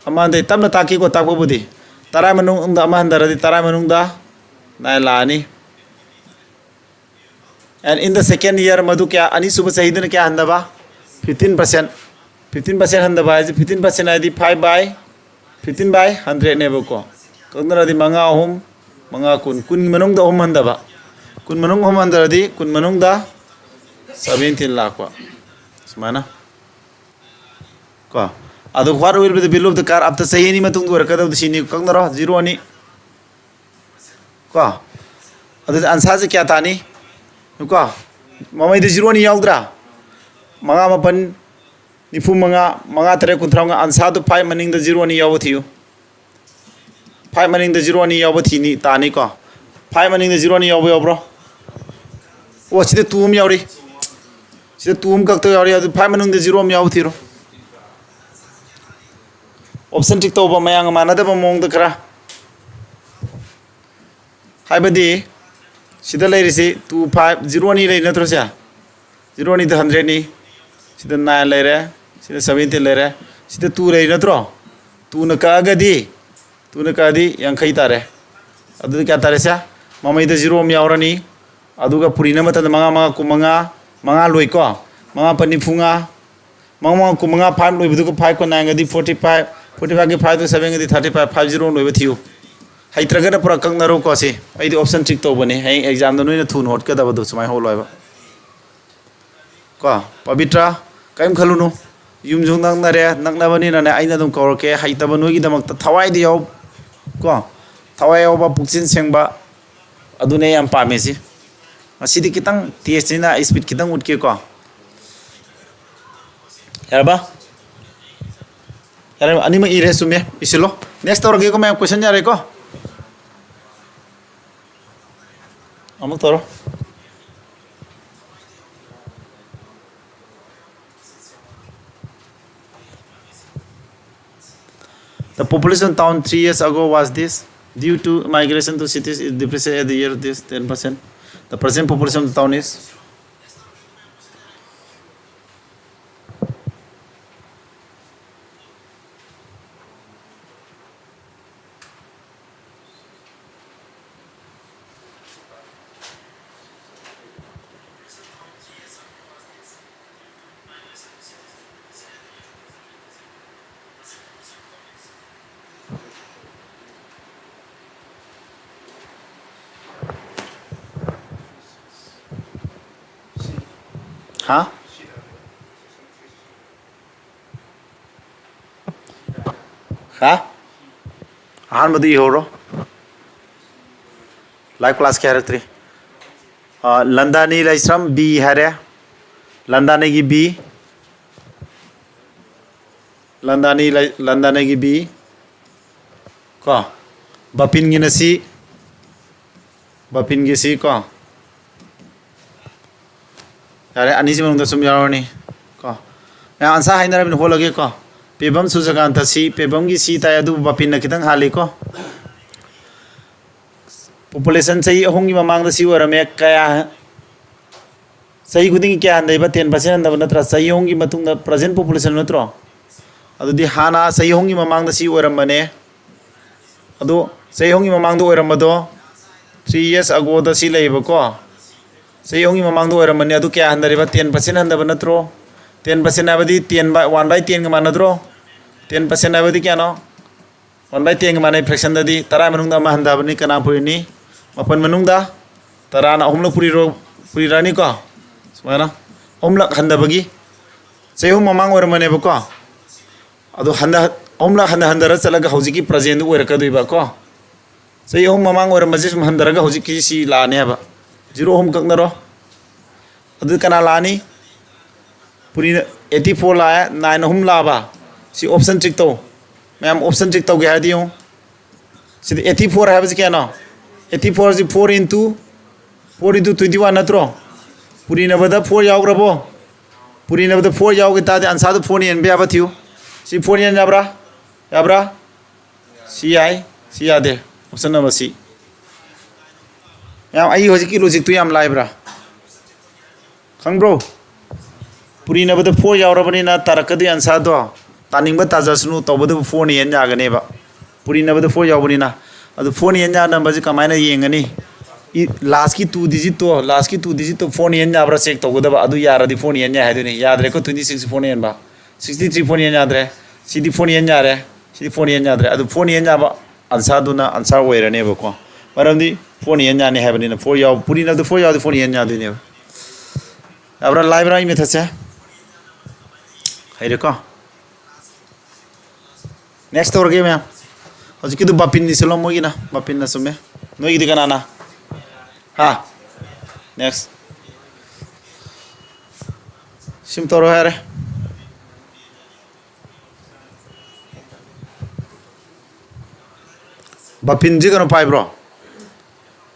ꯑꯃ ꯍꯟꯊꯩ꯫ ꯇꯞꯅ ꯇꯥꯛꯀꯦꯀꯣ, ꯇꯥꯛꯄꯕꯨꯗꯤ꯫ ꯇꯔꯥ ꯃꯅꯨꯡꯗ ꯑꯃ ꯍꯟꯊꯔꯗꯤ ꯇꯔꯥ ꯃꯅꯨꯡꯗ ꯅꯥꯏꯟ ꯂꯥꯛꯑꯅꯤ꯫ And in the second year, ꯃꯗꯨ ꯀꯌꯥ? ꯑꯅꯤꯁꯨꯕ ꯆꯍꯤꯗꯅ ꯀꯌꯥ ꯍꯟꯊꯕ? Fifteen percent꯫ Fifteen percent ꯍꯟꯊꯕ ꯍꯥꯏꯁꯦ, fifteen percent ꯍꯥꯏꯗꯤ five by fifteen by hundredꯅꯦꯕꯀꯣ꯫ ꯀꯛꯅꯔꯗꯤ ꯃꯉꯥ ꯑꯍꯨꯝ, ꯃꯉꯥ ꯀꯨꯟ, ꯀꯨꯟꯒꯤ ꯃꯅꯨꯡꯗ ꯑꯍꯨꯝ ꯍꯟꯊꯕ꯫ ꯀꯨꯟ ꯃꯅꯨꯡ ꯑꯍꯨꯝ ꯍꯟꯊꯔꯗꯤ ꯀꯨꯟ ꯃꯅꯨꯡꯗ seventeen ꯂꯥꯛꯄ꯫ ꯁꯨꯃꯥꯏꯅ꯫ ꯀꯣ꯫ ꯑꯗꯨ what will be the value of the car after, ꯆꯍꯤ ꯑꯅꯤ ꯃꯇꯨꯡꯗ ꯑꯣꯏꯔꯛꯀꯗꯕꯗꯤ ꯁꯤꯅꯤ, ꯀꯛꯅꯔꯣ, zero ꯑꯅꯤ꯫ ꯀꯣ꯫ ꯑꯗꯨꯗꯤ ꯑꯟꯁꯥꯔꯁꯦ ꯀꯌꯥ ꯇꯥꯅꯤ? ꯀꯣ꯫ ꯃꯃꯩꯗ zero ꯑꯅꯤ ꯌꯥꯎꯗ꯭ꯔꯥ? ꯃꯉꯥ ꯃꯥꯄꯟ ꯅꯤꯐꯨ ꯃꯉꯥ, ꯃꯉꯥ ꯇꯔꯦꯠ ꯀꯨꯟꯊ꯭ꯔꯥ ꯃꯉꯥ, ꯑꯟꯁꯥꯔꯗꯨ five ꯃꯅꯤꯡꯗ zero ꯑꯅꯤ ꯌꯥꯎꯕ ꯊꯤꯌꯨ꯫ Five ꯃꯅꯤꯡꯗ zero ꯑꯅꯤ ꯌꯥꯎꯕ ꯊꯤꯅꯤ, ꯇꯥꯅꯤꯀꯣ꯫ ꯐꯥꯏꯚ ꯃꯅꯤꯡꯗ ꯖꯤꯔꯣ ꯑꯅꯤ ꯌꯥꯎꯕ ꯌꯥꯎꯕ꯭ꯔꯣ? ꯑꯣ, ꯁꯤꯗ ꯇꯨ ꯑꯃ ꯌꯥꯎꯔꯤ꯫ ꯁꯤꯗ ꯇꯨ ꯑꯃ ꯀꯛꯇ ꯌꯥꯎꯔꯤ꯫ ꯑꯗꯨ ꯐꯥꯏꯚ ꯃꯅꯨꯡꯗ ꯖꯤꯔꯣ ꯑꯃ ꯌꯥꯎꯕ ꯊꯤꯔꯣ꯫ ꯑꯣꯞꯁꯟ ꯇꯤꯛ ꯇꯧꯕ ꯃꯌꯥꯝꯒ ꯃꯥꯟꯅꯗꯕ ꯃꯑꯣꯡꯗ ꯈꯔ꯫ ꯍꯥꯏꯕꯗꯤ ꯁꯤꯗ ꯂꯩꯔꯤꯁꯤ ꯇꯨ ꯐꯥꯏꯚ ꯖꯤꯔꯣ ꯑꯅꯤ ꯂꯩꯔꯤ ꯅꯠꯇ꯭ꯔꯣ ꯁꯦ? ꯖꯤꯔꯣ ꯑꯅꯤꯗ ꯍꯟꯗ꯭ꯔꯦꯠꯅꯤ꯫ ꯁꯤꯗ ꯅꯥꯏꯟ ꯂꯩꯔꯦ꯫ ꯁꯤꯗ ꯁꯕꯦꯟꯇꯤꯟ ꯂꯩꯔꯦ꯫ ꯁꯤꯗ ꯇꯨ ꯂꯩꯔꯤ ꯅꯠꯇ꯭ꯔꯣ? ꯇꯨꯅ ꯀꯛꯑꯒꯗꯤ, ꯇꯨꯅ ꯀꯛꯑꯗꯤ ꯌꯥꯡꯈꯩ ꯇꯥꯔꯦ꯫ ꯑꯗꯨꯗꯤ ꯀꯌꯥ ꯇꯥꯔꯦ ꯁꯦ? ꯃꯃꯩꯗ ꯖꯤꯔꯣ ꯑꯃ ꯌꯥꯎꯔꯅꯤ꯫ ꯑꯗꯨꯒ ꯄꯨꯔꯤꯅ ꯃꯇꯝꯗ ꯃꯉꯥ, ꯃꯉꯥ, ꯀꯨꯟꯃꯉꯥ, ꯃꯉꯥ ꯂꯣꯏꯀꯣ꯫ ꯃꯉꯥ ꯄꯟ ꯅꯤꯐꯨꯃꯉꯥ, ꯃꯉꯥ ꯃꯉꯥ ꯀꯨꯟꯃꯉꯥ, ꯐꯥꯏꯚ ꯂꯣꯏꯕꯗꯨꯒ ꯐꯥꯏꯚꯀ ꯅꯥꯏꯟꯒꯗꯤ ꯐꯣꯔꯇꯤ ꯐꯥꯏꯚ, ꯐꯣꯔꯇꯤ ꯐꯥꯏꯚꯀꯤ ꯐꯥꯏꯚꯇꯨ ꯁꯕꯦꯟꯒꯗꯤ ꯊꯥꯔꯇꯤ ꯐꯥꯏꯚ, ꯐꯥꯏꯚ ꯖꯤꯔꯣ ꯂꯣꯏꯕ ꯊꯤꯌꯨ꯫ ꯍꯩꯇ꯭ꯔꯒꯅ ꯄꯨꯔꯥ ꯀꯛꯅꯔꯣꯀꯣ ꯁꯤ꯫ ꯑꯩꯗꯤ ꯑꯣꯞꯁꯟ ꯇꯤꯛ ꯇꯧꯕꯅꯦ꯫ ꯍꯌꯦꯡ ꯑꯦꯛꯖꯥꯝꯗ ꯅꯣꯏꯅ ꯊꯨꯅ ꯍꯣꯠꯀꯗꯕꯗꯣ ꯁꯨꯃꯥꯏꯅ ꯍꯣꯠꯂꯣ ꯍꯥꯏꯕ꯫ ꯀꯣ, ꯄꯕꯤꯇ꯭ꯔ, ꯀꯔꯤꯝ ꯈꯜꯂꯨꯅꯨ꯫ ꯌꯨꯝꯁꯨ ꯅꯛꯅꯔꯦ, ꯅꯛꯅꯕꯅꯤꯅꯅꯦ ꯑꯩꯅ ꯑꯗꯨꯝ ꯀꯧꯔꯛꯀꯦ꯫ ꯍꯩꯇꯕ ꯅꯣꯏꯒꯤꯗꯃꯛꯇ ꯊꯋꯥꯏꯗ ꯌꯥꯎ-, ꯀꯣ, ꯊꯋꯥꯏ ꯌꯥꯎꯕ, ꯄꯨꯛꯆꯦꯜ ꯁꯦꯡꯕ, ꯑꯗꯨꯅꯦ ꯑꯩ ꯌꯥꯝ ꯄꯥꯝꯃꯤꯁꯤ꯫ ꯉꯁꯤꯗꯤ ꯈꯤꯇꯪ ꯇꯦꯁꯅꯤꯅ ꯏꯁꯄꯤꯠ ꯈꯤꯇꯪ ꯎꯠꯀꯦꯀꯣ꯫ ꯌꯥꯔꯕ? ꯌꯥꯔꯦ, ꯑꯅꯤꯃꯛ ꯏꯔꯦ, ꯆꯨꯝꯃꯦ, ꯏꯁꯤꯜꯂꯣ꯫ ꯅꯦꯛꯁ ꯇꯧꯔꯒꯦꯀꯣ ꯃꯌꯥꯝ, ꯀꯣꯏꯁꯟ ꯌꯥꯔꯦꯀꯣ? ꯑꯃꯨꯛ ꯇꯧꯔꯣ꯫ The population town three years ago was this. Due to migration to cities, it depreciated at the year this ten percent. The present population of the town is. ꯍꯥ? ꯍꯥ? ꯑꯍꯥꯟꯕꯗ ꯏꯍꯧꯔꯣ꯫ ꯂꯥꯏꯚ ꯀ꯭ꯂꯥꯁꯀꯤ ꯍꯥꯏꯔꯛꯇ꯭ꯔꯤ꯫ ꯑ, ꯂꯟꯗꯥꯅꯤ ꯂꯥꯏꯁ꯭ꯔꯝ ꯕꯤ ꯍꯥꯏꯔꯦ꯫ ꯂꯟꯗꯥꯅꯤꯒꯤ ꯕꯤ꯫ ꯂꯟꯗꯥꯅꯤ ꯂꯩ-, ꯂꯟꯗꯥꯅꯤꯒꯤ B. ꯀꯣ? ꯕꯥꯄꯤꯟꯒꯤꯅ ꯁꯤ꯫ ꯕꯥꯄꯤꯟꯒꯤꯁꯤ ꯀꯣ, ꯌꯥꯔꯦ, ꯑꯅꯤꯁꯤ ꯃꯅꯨꯡꯗ ꯁꯨꯝ ꯌꯥꯎꯔꯅꯤ ꯀꯣ꯫ ꯃꯌꯥꯝ ꯑꯟꯁꯥꯔ ꯍꯥꯏꯅꯔꯕꯅꯤꯅ ꯍꯣꯠꯂꯒꯦ ꯀꯣ꯫ ꯄꯦꯕꯝ ꯁꯨꯖꯀꯥꯟꯇ ꯁꯤ, ꯄꯦꯕꯝꯒꯤ ꯁꯤ ꯇꯥꯏ, ꯑꯗꯨꯕꯨ ꯕꯥꯄꯤꯟꯅ ꯈꯤꯇꯪ ꯍꯥꯜꯂꯤ ꯀꯣ꯫ ꯄꯣꯄꯨꯂꯦꯁꯟ ꯆꯍꯤ ꯑꯍꯨꯝꯒꯤ ꯃꯃꯥꯡꯗ ꯁꯤ ꯑꯣꯏꯔꯝꯃꯦ꯫ ꯀꯌꯥ? ꯆꯍꯤ ꯈꯨꯗꯤꯡꯒꯤ ꯀꯌꯥ ꯍꯟꯊꯩꯕ? ꯇꯦꯟ ꯄꯥꯔꯁꯦꯟ ꯍꯟꯊꯕ ꯅꯠꯇ꯭ꯔꯥ? ꯆꯍꯤ ꯑꯍꯨꯝꯒꯤ ꯃꯇꯨꯡꯗ present population ꯅꯠꯇ꯭ꯔꯣ? ꯑꯗꯨꯗꯤ ꯍꯥꯟꯅ ꯆꯍꯤ ꯑꯍꯨꯝꯒꯤ ꯃꯃꯥꯡꯗ ꯁꯤ ꯑꯣꯏꯔꯝꯕꯅꯦ꯫ ꯑꯗꯣ ꯆꯍꯤ ꯑꯍꯨꯝꯒꯤ ꯃꯃꯥꯡꯗ ꯑꯣꯏꯔꯝꯕꯗꯣ three years agoꯗ ꯁꯤ ꯂꯩꯌꯦꯕꯀꯣ꯫ ꯆꯍꯤ ꯑꯍꯨꯝꯒꯤ ꯃꯃꯥꯡꯗ ꯑꯣꯏꯔꯝꯕꯅꯦ꯫ ꯑꯗꯨ ꯀꯌꯥ ꯍꯟꯊꯔꯤꯕ? Ten percent ꯍꯟꯊꯕ ꯅꯠꯇ꯭ꯔꯣ? Ten percent ꯍꯥꯏꯕꯗꯤ ten by, one by tenꯒ ꯃꯥꯟꯅꯗ꯭ꯔꯣ? Ten percent ꯍꯥꯏꯕꯗꯤ ꯀꯌꯥꯅꯣ? One by tenꯒ ꯃꯥꯟꯅꯩ꯫ Fractionꯗꯗꯤ ꯇꯔꯥ ꯃꯅꯨꯡꯗ ꯑꯃ ꯍꯟꯊꯕꯅꯤ꯫ ꯀꯅꯥ ꯄꯨꯔꯤꯅꯤ? ꯃꯥꯄꯟ ꯃꯅꯨꯡꯗ ꯇꯔꯥꯅ ꯑꯍꯨꯝꯂꯛ ꯄꯨꯔꯤꯔꯣ, ꯄꯨꯔꯤꯔꯅꯤꯀꯣ? ꯁꯨꯃꯥꯏꯅ ꯑꯍꯨꯝꯂꯛ ꯍꯟꯊꯕꯒꯤ ꯆꯍꯤ ꯑꯍꯨꯝ ꯃꯃꯥꯡ ꯑꯣꯏꯔꯝꯕꯅꯦꯕꯀꯣ꯫ ꯑꯗꯣ ꯍꯟꯗ-, ꯑꯍꯨꯝꯂꯛ ꯍꯟꯊ ꯍꯟꯊꯔ ꯆꯠꯂꯒ ꯍꯧꯖꯤꯛꯀꯤ presentꯗꯨ ꯑꯣꯏꯔꯛꯀꯗꯣꯏꯕ ꯀꯣ꯫ ꯆꯍꯤ ꯑꯍꯨꯝ ꯃꯃꯥꯡ ꯑꯣꯏꯔꯝꯕꯁꯦ ꯁꯨꯝ ꯍꯟꯊꯔꯒ ꯍꯧꯖꯤꯛꯀꯤ ꯁꯤ ꯂꯥꯛꯑꯅꯦꯕ꯫ Zero ꯑꯍꯨꯝ ꯀꯛꯅꯔꯣ꯫ ꯑꯗꯨ ꯀꯅꯥ ꯂꯥꯛꯑꯅꯤ? ꯄꯨꯔꯤꯅ eighty four ꯂꯥꯛꯑꯦ, nine ꯑꯍꯨꯝ ꯂꯥꯛꯑꯕ? ꯁꯤ option check ꯇꯧ꯫ ꯃꯌꯥꯝ option check ꯇꯧꯒꯦ ꯍꯥꯏꯔꯗꯤ ꯌꯦꯡꯉꯨ꯫ ꯁꯤꯗ eighty four ꯍꯥꯏꯕꯁꯤ ꯀꯌꯥꯅꯣ? Eighty four ꯁꯤ four into, four into twenty one ꯅꯠꯇ꯭ꯔꯣ? ꯄꯨꯔꯤꯅꯕꯗ four ꯌꯥꯎꯈ꯭ꯔꯕꯣ? ꯄꯨꯔꯤꯅꯕꯗ four ꯌꯥꯎꯈꯤ ꯇꯥꯔꯗꯤ answerꯗꯨ fourꯅ ꯌꯦꯟꯕ ꯌꯥꯕ ꯊꯤꯌꯨ꯫ ꯁꯤ fourꯅ ꯌꯦꯟ ꯌꯥꯕ꯭ꯔꯥ? ꯌꯥꯕ꯭ꯔꯥ? ꯁꯤ ꯌꯥꯏ, ꯁꯤ ꯌꯥꯗꯦ꯫ Option number C꯫ ꯃꯌꯥꯝ, ꯑꯩ ꯍꯧꯖꯤꯛꯀꯤ logicꯇꯨ ꯌꯥꯝ ꯂꯥꯏꯕ꯭ꯔꯥ? ꯈꯪꯕ꯭ꯔꯣ? ꯄꯨꯔꯤꯅꯕꯗ four ꯌꯥꯎꯔꯕꯅꯤꯅ ꯇꯥꯔꯛꯀꯗꯣꯏ answerꯗꯣ ꯇꯥꯅꯤꯡꯕ ꯇꯥꯖꯁꯅꯨ, ꯇꯧꯕꯗꯕꯨ fourꯅ ꯌꯦꯟ ꯌꯥꯒꯅꯦꯕ꯫ ꯄꯨꯔꯤꯅꯕꯗ four ꯌꯥꯎꯕꯅꯤꯅ꯫ ꯑꯗꯨ fourꯅ ꯌꯦꯟ ꯌꯥ numberꯁꯤ ꯀꯃꯥꯏꯅ ꯌꯦꯡꯒꯅꯤ? ꯏ-, lastꯀꯤ two digitꯇꯣ, lastꯀꯤ two digitꯇꯣ fourꯅ ꯌꯦꯟ ꯌꯥꯕ꯭ꯔꯥ check ꯇꯧꯒꯗꯕ꯫ ꯑꯗꯨ ꯌꯥꯔꯗꯤ fourꯅ ꯌꯦꯟ ꯌꯥꯏ ꯍꯥꯏꯗꯣꯏꯅꯤ꯫ ꯌꯥꯗ꯭ꯔꯦꯀꯣ, twenty six fourꯅ ꯌꯦꯟꯕ꯫ Sixty three fourꯅ ꯌꯦꯟ ꯌꯥꯗ꯭ꯔꯦ꯫ ꯁꯤꯗꯤ fourꯅ ꯌꯦꯟ ꯌꯥꯔꯦ꯫ ꯁꯤꯗꯤ fourꯅ ꯌꯦꯟ ꯌꯥꯗ꯭ꯔꯦ꯫ ꯑꯗꯨ fourꯅ ꯌꯦꯟ ꯌꯥꯕ answerꯗꯨꯅ answer ꯑꯣꯏꯔꯅꯦꯕꯀꯣ꯫ ꯃꯔꯝꯗꯤ fourꯅ ꯌꯦꯟ ꯌꯥꯅꯤ ꯍꯥꯏꯕꯅꯤꯅ, four ꯌꯥꯎ-, ꯄꯨꯔꯤꯅꯕꯗ four ꯌꯥꯎꯔꯗꯤ fourꯅ ꯌꯦꯟ ꯌꯥꯗꯣꯏꯅꯦꯕ꯫ ꯌꯥꯕ꯭ꯔꯥ? ꯂꯥꯏꯕ꯭ꯔꯥ ꯑꯩ methodꯁꯦ? ꯍꯩꯔꯦꯀꯣ? Next ꯇꯧꯔꯒꯦ ꯃꯌꯥꯝ꯫ ꯍꯧꯖꯤꯛꯀꯤꯗꯨ ꯕꯥꯄꯤꯟꯅꯤ ꯁꯤꯜꯂꯣ ꯃꯣꯏꯒꯤꯅ꯫ ꯕꯥꯄꯤꯟꯅ ꯆꯨꯝꯃꯦ꯫ ꯅꯣꯏꯒꯤꯗꯤ ꯀꯅꯥꯅ? ꯍꯥ? Next꯫ ꯁꯤꯝ ꯇꯧꯔꯣ ꯍꯥꯏꯔꯦ꯫ ꯕꯥꯄꯤꯟꯁꯤ ꯀꯩꯅꯣ ꯄꯥꯏꯕ꯭ꯔꯣ?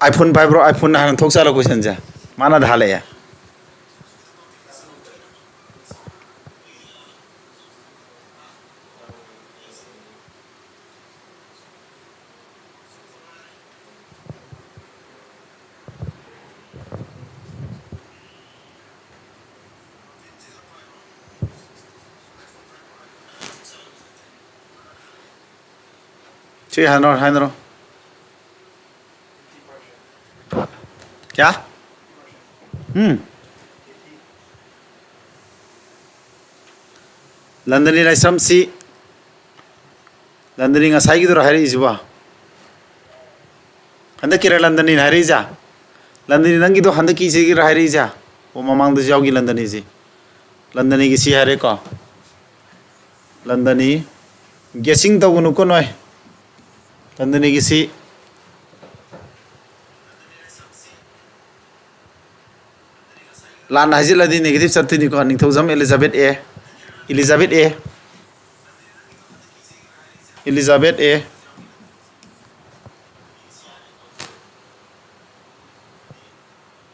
ꯑꯥꯏꯐꯣꯟ ꯄꯥꯏꯕ꯭ꯔꯣ? ꯑꯥꯏꯐꯣꯟ ꯍꯥꯟꯅ ꯊꯣꯛ ꯆꯥꯠꯂꯣ ꯀꯣꯏꯁꯟꯁꯦ꯫ ꯃꯥꯅ ꯊꯥꯍꯜꯂꯛꯑꯦ꯫ ꯁꯤ ꯍꯥꯏꯅꯔꯣ, ꯍꯥꯏꯅꯔꯣ꯫ ꯀꯌꯥ? ꯎꯝ꯫ ꯂꯟꯗꯅꯤ ꯂꯥꯏꯁ꯭ꯔꯝꯁꯤ, ꯂꯟꯗꯅꯤ ꯉꯁꯥꯏꯒꯤꯗꯨꯔꯣ ꯍꯥꯏꯔꯛꯏꯁꯤꯕꯣ? ꯍꯟꯗꯛꯀꯤꯔ ꯂꯟꯗꯅꯤꯅ ꯍꯥꯏꯔꯛꯏꯁꯦ? ꯂꯟꯗꯅꯤ ꯅꯪꯒꯤꯗꯣ ꯍꯟꯗꯛꯀꯤꯁꯤꯒꯤꯔ ꯍꯥꯏꯔꯛꯏꯁꯦ? ꯑꯣ, ꯃꯃꯥꯡꯗꯁꯨ ꯌꯥꯎꯈꯤ ꯂꯟꯗꯅꯤꯁꯤ꯫ ꯂꯟꯗꯅꯤꯒꯤ ꯁꯤ ꯍꯥꯏꯔꯦꯀꯣ꯫ ꯂꯟꯗꯅꯤ꯫ Guessing ꯇꯧꯒꯅꯨꯀꯣ ꯅꯣꯏ꯫ ꯂꯟꯗꯅꯤꯒꯤ ꯁꯤ꯫ ꯂꯥꯟꯅ ꯍꯥꯏꯖꯤꯜꯂꯗꯤ negative ꯆꯠꯇꯣꯏꯅꯤꯀꯣ꯫ ꯅꯤꯡꯊꯧꯖꯝ ꯑꯦꯂꯤꯖꯥꯕꯦꯠ ꯑꯦ꯫ ꯑꯦꯂꯤꯖꯥꯕꯦꯠ ꯑꯦ꯫ ꯑꯦꯂꯤꯖꯥꯕꯦꯠ ꯑꯦ꯫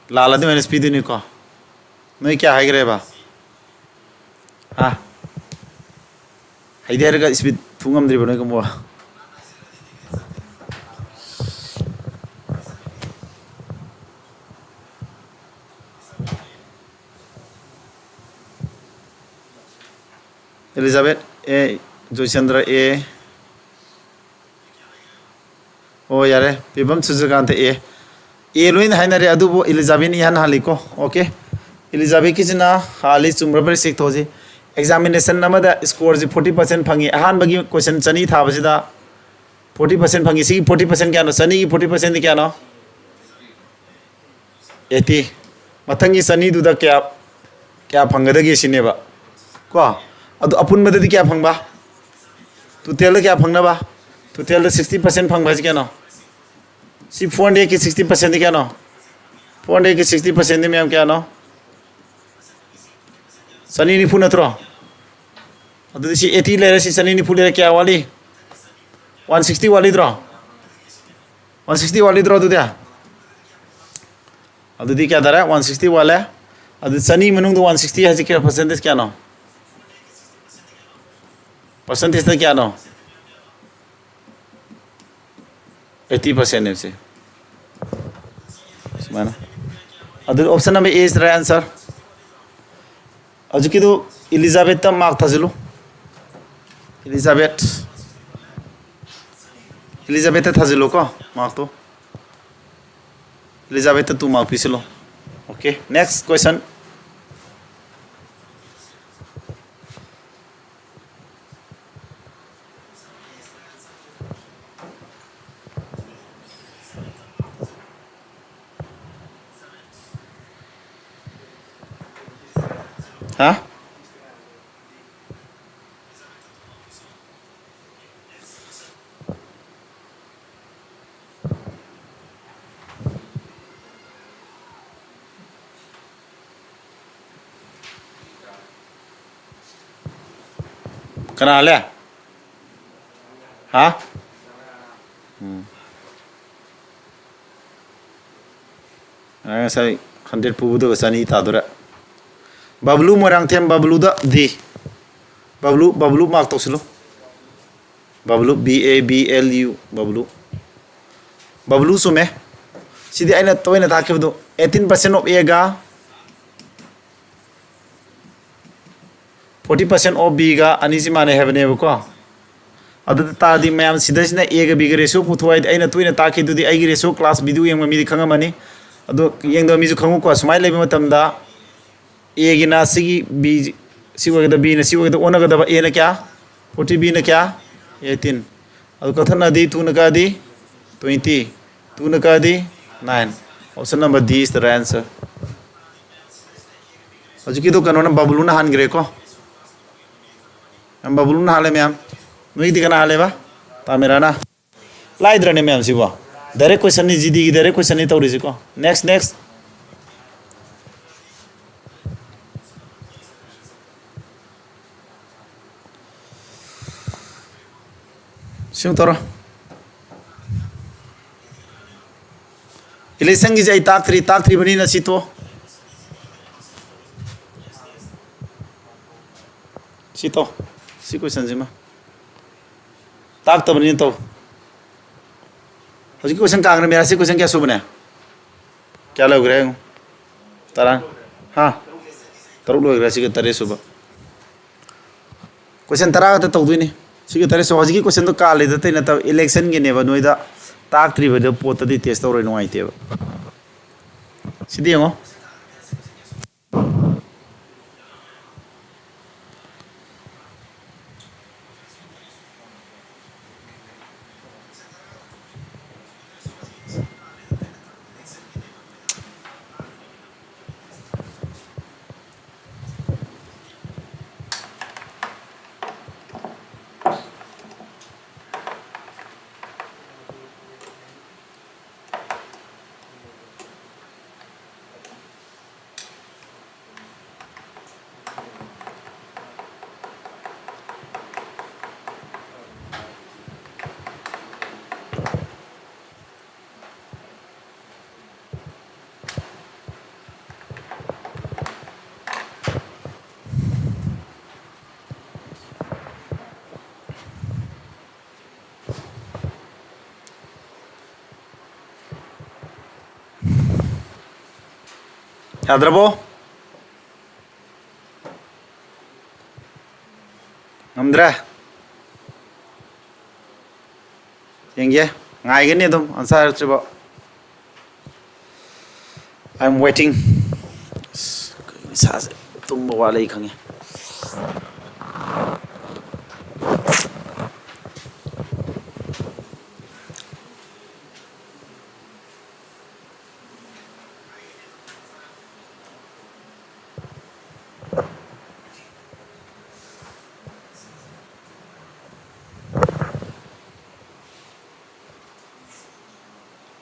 ꯂꯥꯜꯂꯗꯤ minus ꯄꯤꯗꯣꯏꯅꯤꯀꯣ꯫ ꯅꯣꯏ ꯀꯌꯥ ꯍꯥꯏꯈ꯭ꯔꯦꯕ? ꯍꯥ? ꯍꯩꯗꯤ ꯍꯩꯔꯒ speed ꯊꯨ ꯉꯝꯗ꯭ꯔꯤꯕ ꯅꯣꯏ ꯀꯥꯡꯕꯨ? ꯑꯦꯂꯤꯖꯥꯕꯦꯠ ꯑꯦ, ꯖꯣꯏꯆꯟꯗ꯭ꯔ ꯑꯦ꯫ ꯑꯣ, ꯌꯥꯔꯦ꯫ ꯄꯦꯕꯝ ꯁꯨꯔꯖꯀꯥꯟꯇ ꯑꯦ꯫ ꯑꯦ ꯂꯣꯏꯅ ꯍꯥꯏꯅꯔꯦ, ꯑꯗꯨꯕꯨ ꯑꯦꯂꯤꯖꯥꯕꯦꯠꯅ ꯏꯍꯥꯟ ꯍꯥꯜꯂꯤꯀꯣ꯫ Okay꯫ ꯑꯦꯂꯤꯖꯥꯕꯦꯠꯀꯤꯁꯤꯅ ꯍꯥꯜꯂꯤ, ꯆꯨꯝꯕ꯭ꯔꯥ ꯐꯔ check ꯇꯧꯁꯤ꯫ Examination ꯑꯃꯗ score ꯁꯤ forty percent ꯐꯪꯉꯤ꯫ ꯑꯍꯥꯟꯕꯒꯤ question ꯆꯅꯤ ꯊꯥꯕꯁꯤꯗ forty percent ꯐꯪꯉꯤ꯫ ꯁꯤꯒꯤ forty percent ꯀꯌꯥꯅꯣ? ꯆꯅꯤꯒꯤ forty percent ꯗꯤ ꯀꯌꯥꯅꯣ? Eighty꯫ ꯃꯊꯪꯒꯤ ꯆꯅꯤꯗꯨꯗ ꯀꯌꯥ, ꯀꯌꯥ ꯐꯪꯒꯗꯒꯦ ꯁꯤꯅꯦꯕ꯫ ꯀꯣ? ꯑꯗꯨ ꯑꯄꯨꯟꯕꯗꯗꯤ ꯀꯌꯥ ꯐꯪꯕ? Total ꯗ ꯀꯌꯥ ꯐꯪꯅꯕ? Total ꯗ sixty percent ꯐꯪꯕ ꯍꯥꯏꯁꯤ ꯀꯌꯥꯅꯣ? ꯁꯤ four hundred ꯀꯤ sixty percent ꯗꯤ ꯀꯌꯥꯅꯣ? Four hundred ꯀꯤ sixty percent ꯗꯤ ꯃꯌꯥꯝ ꯀꯌꯥꯅꯣ? ꯆꯅꯤ ꯅꯤꯐꯨ ꯅꯠꯇ꯭ꯔꯣ? ꯑꯗꯨꯗꯤ ꯁꯤ eighty ꯂꯩꯔꯦ, ꯁꯤ ꯆꯅꯤ ꯅꯤꯐꯨ ꯂꯩꯔꯦ, ꯀꯌꯥ ꯋꯥꯠꯂꯤ? One sixty ꯋꯥꯠꯂꯤꯗ꯭ꯔꯣ? One sixty ꯋꯥꯠꯂꯤꯗ꯭ꯔꯣ ꯑꯗꯨꯗꯤ? ꯑꯗꯨꯗꯤ ꯀꯌꯥ ꯇꯥꯔꯦ? ꯋꯥꯟ ꯁꯤꯛꯁꯇꯤ ꯋꯥꯠꯂꯦ꯫ ꯑꯗꯨ ꯆꯅꯤ ꯃꯅꯨꯡꯗ ꯋꯥꯟ ꯁꯤꯛꯁꯇꯤ ꯍꯥꯏꯁꯦ ꯀꯌꯥ, ꯄꯥꯔꯁꯦꯟꯇꯦꯖ ꯀꯌꯥꯅꯣ? ꯄꯥꯔꯁꯦꯟꯇꯦꯖꯇ ꯀꯌꯥꯅꯣ? ꯑꯩꯠꯇꯤ ꯄꯥꯔꯁꯦꯟꯅꯦꯕꯁꯦ꯫ ꯁꯨꯃꯥꯏꯅ꯫ ꯑꯗꯨ option number A is the right answer. ꯍꯧꯖꯤꯛꯀꯤꯗꯨ ꯏꯂꯤꯖꯥꯕꯦꯠꯇ ꯃꯥꯔꯛ ꯊꯥꯖꯤꯜꯂꯨ꯫ ꯏꯂꯤꯖꯥꯕꯦꯠ, ꯏꯂꯤꯖꯥꯕꯦꯠꯇ ꯊꯥꯖꯤꯜꯂꯨꯀꯣ, ꯃꯥꯔꯛꯇꯣ꯫ ꯏꯂꯤꯖꯥꯕꯦꯠꯇ ꯇꯨ ꯃꯥꯔꯛ ꯄꯤꯁꯤꯜꯂꯣ꯫ Okay, next question. ꯍꯥ? ꯀꯅꯥ ꯍꯜꯂꯦ? ꯍꯥ? ꯎꯝ꯫ ꯉꯁꯥꯏ ꯍꯟꯗ꯭ꯔꯦꯠ ꯄꯨꯕꯗꯨꯒ ꯆꯅꯤ ꯇꯥꯗꯣꯔꯦ꯫ ꯕꯕꯂꯨ ꯃꯣꯏꯔꯥꯡꯊꯦꯝ, ꯕꯕꯂꯨꯗ D꯫ ꯕꯕꯂꯨ, ꯕꯕꯂꯨ ꯃꯥꯔꯛ ꯇꯧꯁꯤꯜꯂꯨ꯫ Bablu, B A B L U, Bablu. Bablu ꯆꯨꯝꯃꯦ꯫ ꯁꯤꯗꯤ ꯑꯩꯅ ꯇꯣꯏꯅ ꯇꯥꯛꯈꯤꯕꯗꯣ, eighteen percent of Aꯒ forty percent of Bꯒ ꯑꯅꯤꯁꯤ ꯃꯥꯟꯅꯩ ꯍꯥꯏꯕꯅꯦꯕꯀꯣ꯫ ꯑꯗꯨ ꯇꯥꯔꯗꯤ ꯃꯌꯥꯝ ꯁꯤꯗꯩꯁꯤꯅ Aꯒ Bꯒ ratio ꯄꯨꯊꯣꯛ ꯍꯥꯏꯗꯤ ꯑꯩꯅ ꯇꯣꯏꯅ ꯇꯥꯛꯈꯤꯗꯨꯗꯤ ꯑꯩꯒꯤ ratio class video ꯌꯦꯡꯕ ꯃꯤꯗꯤ ꯈꯪꯉꯝꯃꯅꯤ꯫ ꯑꯗꯣ ꯌꯦꯡꯗꯕ ꯃꯤꯁꯨ ꯈꯪꯉꯨꯀꯣ꯫ ꯁꯨꯃꯥꯏꯅ ꯂꯩꯕ ꯃꯇꯝꯗ Aꯒꯤꯅ ꯁꯤꯒꯤ B, ꯁꯤ ꯑꯣꯏꯒꯗꯕ, Bꯅ ꯁꯤ ꯑꯣꯏꯒꯗꯕ, ꯑꯣꯟꯅꯒꯗꯕ꯫ Aꯅ ꯀꯌꯥ? Forty, Bꯅ ꯀꯌꯥ? Eighteen꯫ ꯑꯗꯨ ꯀꯛꯊꯠꯅꯗꯤ, twoꯅ ꯀꯛꯑꯗꯤ twenty, twoꯅ ꯀꯛꯑꯗꯤ nine꯫ Option number D is the right answer꯫ ꯍꯧꯖꯤꯛꯀꯤꯗꯣ ꯀꯩꯅꯣꯅ, ꯕꯕꯂꯨꯅ ꯍꯥꯟꯈ꯭ꯔꯦꯀꯣ꯫ ꯃꯌꯥꯝ, ꯕꯕꯂꯨꯅ ꯍꯥꯜꯂꯦ ꯃꯌꯥꯝ꯫ ꯅꯣꯏꯒꯤꯗꯤ ꯀꯅꯥ ꯍꯥꯜꯂꯦꯕ? ꯇꯥꯃꯤꯔꯥꯅ꯫ ꯂꯥꯏꯗ꯭ꯔꯅꯦ ꯃꯌꯥꯝꯁꯤꯕꯣ? Direct questionꯅꯤ, GDꯒꯤ direct questionꯅꯤ ꯇꯧꯔꯤꯁꯤꯀꯣ꯫ Next, next꯫ ꯁꯤꯃꯨꯛ ꯇꯧꯔꯣ꯫ Election ꯒꯤꯁꯦ ꯑꯩ ꯇꯥꯛꯇ꯭ꯔꯤ, ꯇꯥꯛꯇ꯭ꯔꯤꯕꯅꯤꯅ ꯁꯤ ꯇꯣ꯫ ꯁꯤ ꯇꯣ꯫ ꯁꯤ question ꯁꯤꯃ꯫ ꯇꯥꯛꯇꯕꯅꯤꯅ ꯇꯧ꯫ ꯍꯧꯖꯤꯛꯀꯤ question ꯀꯥꯡꯒ꯭ꯔꯦ ꯃꯦꯔꯥ, ꯁꯤ question ꯀꯌꯥ ꯁꯨꯕꯅꯦ? ꯀꯌꯥ ꯂꯧꯈ꯭ꯔꯦ ꯌꯦꯡꯉꯨ꯫ ꯇꯔꯥ꯫ ꯍꯥ? ꯇꯔꯨꯛ ꯂꯣꯏꯈ꯭ꯔꯦ, ꯁꯤꯒ ꯇꯔꯦꯠ ꯁꯨꯕ꯫ Question ꯇꯔꯥ ꯈꯛꯇ ꯇꯧꯗꯣꯏꯅꯤ꯫ ꯁꯤꯒ ꯇꯔꯦꯠ ꯁꯨꯕ꯫ ꯍꯧꯖꯤꯛꯀꯤ question ꯗꯣ ꯀꯥꯜꯂꯤꯗ ꯑꯇꯩ ꯅꯠꯇꯕ, election ꯒꯤꯅꯦꯕ, ꯅꯣꯏꯗ ꯇꯥꯛꯇ꯭ꯔꯤꯕꯗꯣ ꯄꯣꯠꯇꯗꯤ test ꯇꯧꯔꯣꯏ, ꯅꯨꯡꯉꯥꯏꯇꯦꯕ꯫ ꯁꯤꯗꯤ ꯌꯦꯡꯉꯣ꯫ ꯌꯥꯗ꯭ꯔꯕꯣ? ꯉꯝꯗ꯭ꯔꯦ? ꯌꯦꯡꯒꯦ꯫ ꯉꯥꯏꯒꯅꯤ ꯑꯗꯨꯝ answer ꯍꯥꯏꯔꯛꯇ꯭ꯔꯤꯕꯣ꯫ I am waiting. ꯑꯁ, ꯏꯁꯥꯁꯦ ꯇꯨꯝꯕ ꯋꯥꯠꯂꯦ ꯑꯩ ꯈꯪꯉꯦ꯫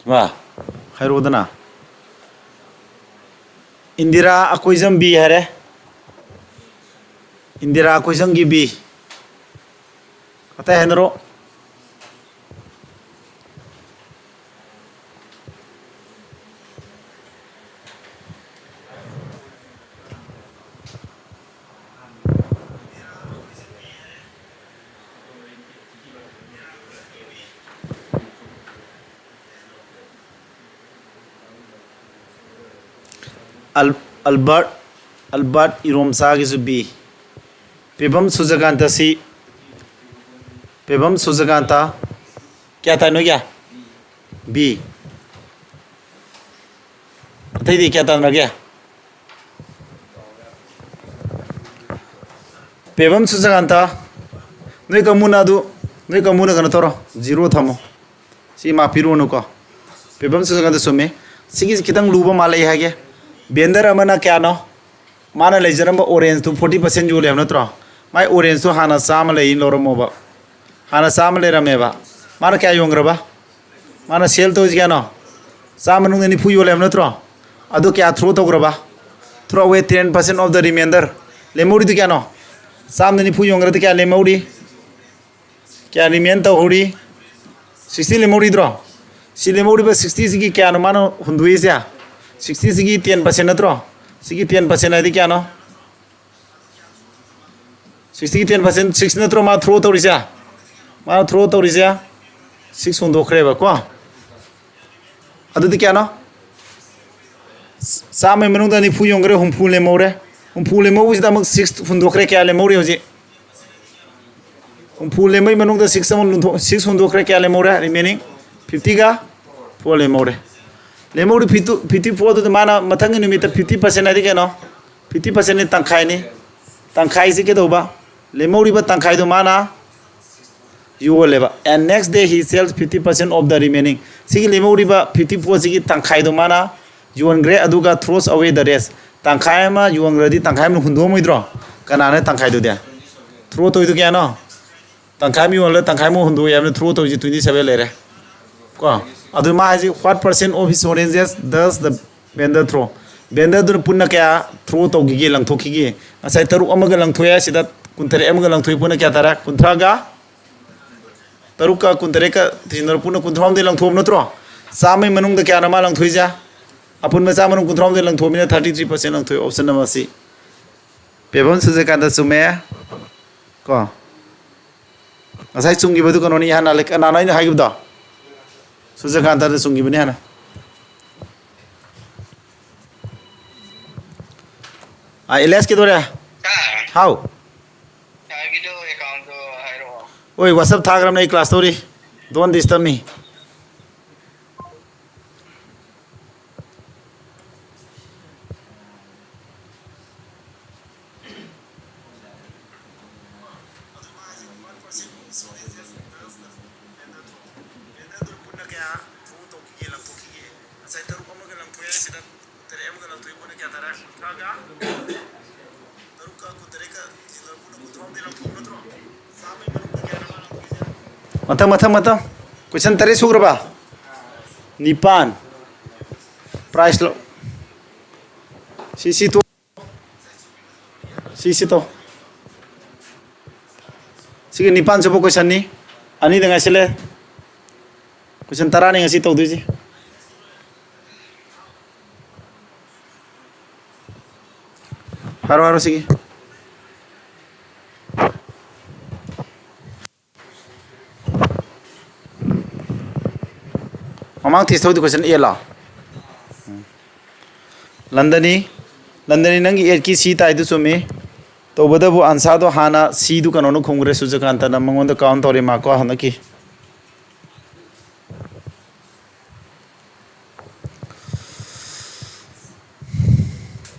ꯏꯃꯥ, ꯍꯥꯏꯔꯛꯑꯣꯗꯅ꯫ ꯏꯟꯗꯤꯔꯥ ꯑꯀꯣꯏꯖꯝꯕꯤ ꯍꯥꯏꯔꯦ꯫ ꯏꯟꯗꯤꯔꯥ ꯑꯀꯣꯏꯖꯝꯒꯤ ꯕꯤ꯫ ꯑꯇꯩ ꯍꯥꯏꯅꯔꯣ꯫ ꯑꯜ-, ꯑꯜꯕꯔꯠ, ꯑꯜꯕꯔꯠ ꯏꯔꯣꯝꯆꯥꯒꯤꯁꯨ ꯕꯤ꯫ ꯄꯦꯕꯝ ꯁꯨꯖꯀꯥꯟꯇ ꯁꯤ꯫ ꯄꯦꯕꯝ ꯁꯨꯖꯀꯥꯟꯇ꯫ ꯀꯌꯥ ꯇꯥꯏ ꯅꯣꯏꯒꯤ? ꯕꯤ꯫ ꯑꯇꯩꯗꯤ ꯀꯌꯥ ꯇꯥꯟꯅꯔꯒꯦ? ꯄꯦꯕꯝ ꯁꯨꯖꯀꯥꯟꯇ, ꯅꯣꯏ ꯀꯥꯡꯕꯨꯅ ꯑꯗꯨ, ꯅꯣꯏ ꯀꯥꯡꯕꯨꯅ ꯀꯩꯅꯣ ꯇꯧꯔꯣ, ꯖꯤꯔꯣ ꯊꯝꯃꯣ꯫ ꯁꯤ ꯃꯥ ꯄꯤꯔꯨꯅꯨꯀꯣ꯫ ꯄꯦꯕꯝ ꯁꯨꯖꯀꯥꯟꯇ ꯆꯨꯝꯃꯤ꯫ ꯁꯤꯒꯤꯁꯤ ꯈꯤꯇꯪ ꯂꯨꯕ ꯃꯥꯜꯂꯦ ꯑꯩ ꯍꯥꯏꯒꯦ꯫ ꯕꯦꯟꯗꯔ ꯑꯃꯅ ꯀꯌꯥꯅꯣ? ꯃꯥꯅ ꯂꯩꯖꯔꯝꯕ ꯑꯣꯔꯦꯟꯖꯇꯨ ꯐꯣꯔꯇꯤ ꯄꯥꯔꯁꯦꯟ ꯌꯣꯜꯂꯦ ꯍꯥꯏꯕ ꯅꯠꯇ꯭ꯔꯣ? ꯃꯥꯏ ꯑꯣꯔꯦꯟꯖꯇꯨ ꯍꯥꯟꯅ ꯆꯥꯝꯃ ꯂꯩ ꯂꯧꯔꯝꯃꯣꯕ꯫ ꯍꯥꯟꯅ ꯆꯥꯝꯃ ꯂꯩꯔꯝꯃꯦꯕ꯫ ꯃꯥꯅ ꯀꯌꯥ ꯌꯣꯟꯈ꯭ꯔꯕ? ꯃꯥꯅ ꯁꯦꯜ ꯇꯧꯔꯤꯁꯤ ꯀꯌꯥꯅꯣ? ꯆꯥꯝꯃ ꯃꯅꯨꯡꯗ ꯅꯤꯐꯨ ꯌꯣꯜꯂꯦ ꯍꯥꯏꯕ ꯅꯠꯇ꯭ꯔꯣ? ꯑꯗꯨ ꯀꯌꯥ ꯊ꯭ꯔꯣ ꯇꯧꯈ꯭ꯔꯕ? Throw away ten percent of the remainder. ꯂꯦꯝꯍꯧꯔꯤꯗꯨ ꯀꯌꯥꯅꯣ? ꯆꯥꯝꯃꯗ ꯅꯤꯐꯨ ꯌꯣꯟꯈ꯭ꯔꯗꯤ ꯀꯌꯥ ꯂꯦꯝꯍꯧꯔꯤ? ꯀꯌꯥ ꯔꯤꯃꯦꯟ ꯇꯧꯍꯧꯔꯤ? ꯁꯤꯛꯁꯇꯤ ꯂꯦꯝꯍꯧꯔꯤꯗ꯭ꯔꯣ? ꯁꯤ ꯂꯦꯝꯍꯧꯔꯤꯕ ꯁꯤꯛꯁꯇꯤꯁꯤꯒꯤ ꯀꯌꯥꯅꯣ ꯃꯥꯅ ꯍꯨꯟꯗꯣꯛꯏꯁꯦ? ꯁꯤꯛꯁꯇꯤꯁꯤꯒꯤ ꯇꯦꯟ ꯄꯥꯔꯁꯦꯟ ꯅꯠꯇ꯭ꯔꯣ? ꯁꯤꯒꯤ ꯇꯦꯟ ꯄꯥꯔꯁꯦꯟ ꯍꯥꯏꯗꯤ ꯀꯌꯥꯅꯣ? ꯁꯤꯛꯁꯇꯤꯒꯤ ꯇꯦꯟ ꯄꯥꯔꯁꯦꯟ ꯁꯤꯛꯁ ꯅꯠꯇ꯭ꯔꯣ ꯃꯥ ꯊ꯭ꯔꯣ ꯇꯧꯔꯤꯁꯦ? ꯃꯥꯅ ꯊ꯭ꯔꯣ ꯇꯧꯔꯤꯁꯦ ꯁꯤꯛꯁ ꯍꯨꯟꯗꯣꯛꯈ꯭ꯔꯦꯕꯀꯣ꯫ ꯑꯗꯨꯗꯤ ꯀꯌꯥꯅꯣ? ꯆꯥꯝꯃꯩ ꯃꯅꯨꯡꯗ ꯅꯤꯐꯨ ꯌꯣꯟꯈ꯭ꯔꯦ, ꯍꯨꯝꯐꯨ ꯂꯦꯝꯍꯧꯔꯦ꯫ ꯍꯨꯝꯐꯨ ꯂꯦꯝꯍꯧꯕꯁꯤꯗ ꯑꯃꯨꯛ ꯁꯤꯛꯁ ꯍꯨꯟꯗꯣꯛꯈ꯭ꯔꯦ, ꯀꯌꯥ ꯂꯦꯝꯍꯧꯔꯤ ꯍꯧꯖꯤꯛ? ꯍꯨꯝꯐꯨ ꯂꯦꯝꯕꯩ ꯃꯅꯨꯡꯗ ꯁꯤꯛꯁ ꯑꯃꯨꯛ ꯂꯨꯟꯊꯣꯛ-, ꯁꯤꯛꯁ ꯍꯨꯟꯗꯣꯛꯈ꯭ꯔꯦ, ꯀꯌꯥ ꯂꯦꯝꯍꯧꯔꯦ? ꯔꯤꯃꯦꯅꯤꯡ ꯐꯤꯐꯇꯤꯒ ꯐꯣꯔ ꯂꯦꯝꯍꯧꯔꯦ꯫ ꯂꯦꯝꯍꯧꯔꯤ ꯐꯤꯐꯇꯤ, ꯐꯤꯐꯇꯤ ꯐꯣꯔꯗꯨꯗ ꯃꯥꯅ ꯃꯊꯪꯒꯤ ꯅꯨꯃꯤꯠꯇ ꯐꯤꯐꯇꯤ ꯄꯥꯔꯁꯦꯟ ꯍꯥꯏꯗꯤ ꯀꯩꯅꯣ? ꯐꯤꯐꯇꯤ ꯄꯥꯔꯁꯦꯟꯅꯤ, ꯇꯪꯈꯥꯏꯅꯤ꯫ ꯇꯪꯈꯥꯏꯁꯤ ꯀꯩꯗꯧꯕ? ꯂꯦꯝꯍꯧꯔꯤꯕ ꯇꯪꯈꯥꯏꯗꯣ ꯃꯥꯅ ꯌꯣꯜꯂꯦꯕ꯫ And next day he sells fifty percent of the remaining. ꯁꯤꯒꯤ ꯂꯦꯝꯍꯧꯔꯤꯕ ꯐꯤꯐꯇꯤ ꯐꯣꯔꯁꯤꯒꯤ ꯇꯪꯈꯥꯏꯗꯣ ꯃꯥꯅ ꯌꯣꯟꯈ꯭ꯔꯦ, ꯑꯗꯨꯒ throws away the rest. ꯇꯪꯈꯥꯏ ꯑꯃ ꯌꯣꯟꯈ꯭ꯔꯗꯤ ꯇꯪꯈꯥꯏ ꯑꯃꯅ ꯍꯨꯟꯗꯣꯛꯑꯝꯃꯣꯏꯗ꯭ꯔꯣ? ꯀꯅꯥꯅ ꯇꯪꯈꯥꯏꯗꯨꯗꯤ? ꯊ꯭ꯔꯣ ꯇꯧꯔꯤꯗꯣ ꯀꯌꯥꯅꯣ? ꯇꯪꯈꯥꯏ ꯑꯃ ꯌꯣꯜꯂꯦ, ꯇꯪꯈꯥꯏ ꯑꯃ ꯍꯨꯟꯗꯣꯛꯑꯦ ꯍꯥꯏꯕꯅ ꯊ꯭ꯔꯣ ꯇꯧꯔꯤꯁꯦ twenty seven ꯂꯩꯔꯦ꯫ ꯀꯣ? ꯑꯗꯨ ꯃꯥ ꯍꯥꯏꯁꯦ, "What percent of his oranges does the vendor throw?" ꯕꯦꯟꯗꯔꯗꯨꯅ ꯄꯨꯟꯅ ꯀꯌꯥ ꯊ꯭ꯔꯣ ꯇꯧꯈꯤꯒꯦ, ꯂꯪꯊꯣꯛꯈꯤꯒꯦ? ꯉꯁꯥꯏ ꯇꯔꯨꯛ ꯑꯃꯒ ꯂꯪꯊꯣꯛꯑꯦ, ꯁꯤꯗ ꯀꯨꯟꯇꯔꯦꯠ ꯑꯃꯒ ꯂꯪꯊꯣꯛꯏ, ꯄꯨꯟꯅ ꯀꯌꯥ ꯇꯥꯔꯦ? ꯀꯨꯟꯊ꯭ꯔꯥꯒ ꯇꯔꯨꯛꯀ ꯀꯨꯟꯇꯔꯦꯠꯀ ꯇꯤꯁꯤꯟꯅꯔ ꯄꯨꯟꯅ ꯀꯨꯟꯊ꯭ꯔꯥꯍꯨꯝꯗꯣꯏ ꯂꯪꯊꯣꯛꯑꯕ ꯅꯠꯇ꯭ꯔꯣ? ꯆꯥꯝꯃꯩ ꯃꯅꯨꯡꯗ ꯀꯌꯥꯅꯣ ꯃꯥ ꯂꯪꯊꯣꯛꯏꯁꯦ? ꯑꯄꯨꯟꯕ ꯆꯥꯝꯃ ꯃꯅꯨꯡ ꯀꯨꯟꯊ꯭ꯔꯥꯍꯨꯝꯗꯣꯏ ꯂꯪꯊꯣꯛꯑꯃꯤꯅ thirty three percent ꯂꯪꯊꯣꯛꯑꯦ, option number C꯫ Pebam ꯁꯨꯖꯀꯥꯟꯇ ꯆꯨꯝꯃꯦ꯫ ꯀꯣ? ꯉꯁꯥꯏ ꯆꯨꯝꯈꯤꯕꯗꯨ ꯀꯩꯅꯣꯅꯤ, ꯍꯥꯟꯅ ꯂꯩ-, ꯀꯅꯥꯅꯣ ꯑꯩꯅ ꯍꯥꯏꯈꯤꯕꯗꯣ? ꯁꯨꯖꯀꯥꯟꯇꯗ ꯆꯨꯝꯈꯤꯕꯅꯤ ꯍꯥꯟꯅ꯫ ꯑꯥ, ꯑꯦꯂꯤꯌꯥꯁ ꯀꯩꯗꯧꯔꯦ? ꯍꯥꯎ꯫ ꯁꯥꯔꯒꯤꯗꯣ ꯑꯦꯀꯥꯎꯟꯗꯣ ꯍꯥꯏꯔꯛꯑꯣ꯫ ꯍꯣꯏ, WhatsApp ꯊꯥꯈ꯭ꯔꯕꯅꯦ, ꯑꯩ class ꯇꯧꯔꯤ꯫ Don't disturb me. ꯃꯊꯪ, ꯃꯊꯪ, ꯃꯊꯪ꯫ Question ꯇꯔꯦꯠ ꯁꯨꯈ꯭ꯔꯕ? ꯅꯤꯄꯥꯟ꯫ Price ꯂꯣ? ꯁꯤ, ꯁꯤ ꯇꯣ-, ꯁꯤ, ꯁꯤ ꯇꯧ꯫ ꯁꯤꯒꯤ ꯅꯤꯄꯥꯟ ꯁꯨꯕ questionꯅꯤ꯫ ꯑꯅꯤꯗ ꯉꯥꯏꯁꯤꯜꯂꯦ꯫ Question ꯇꯔꯥꯅꯤ ꯉꯁꯤ ꯇꯧꯗꯣꯏꯁꯦ꯫ ꯍꯥꯏꯔꯣ, ꯍꯥꯏꯔꯣ, ꯁꯤꯒꯤ꯫ ꯃꯃꯥꯡ test ꯇꯧꯗꯤ question A ꯂꯣ? ꯎꯝ꯫ ꯂꯟꯗꯅꯤ, ꯂꯟꯗꯅꯤ, ꯅꯪꯒꯤ eightꯀꯤ C ꯇꯥꯏꯗꯨ ꯆꯨꯝꯃꯤ꯫ ꯇꯧꯕꯇꯕꯨ answerꯗꯣ ꯍꯥꯟꯅ Cꯗꯨ ꯀꯩꯅꯣꯅ ꯈꯨꯝꯈ꯭ꯔꯦ, ꯁꯨꯖꯀꯥꯟꯇꯅ ꯃꯉꯣꯟꯗ count ꯇꯧꯔꯦ markꯀꯣ ꯍꯟꯗꯛꯀꯤ꯫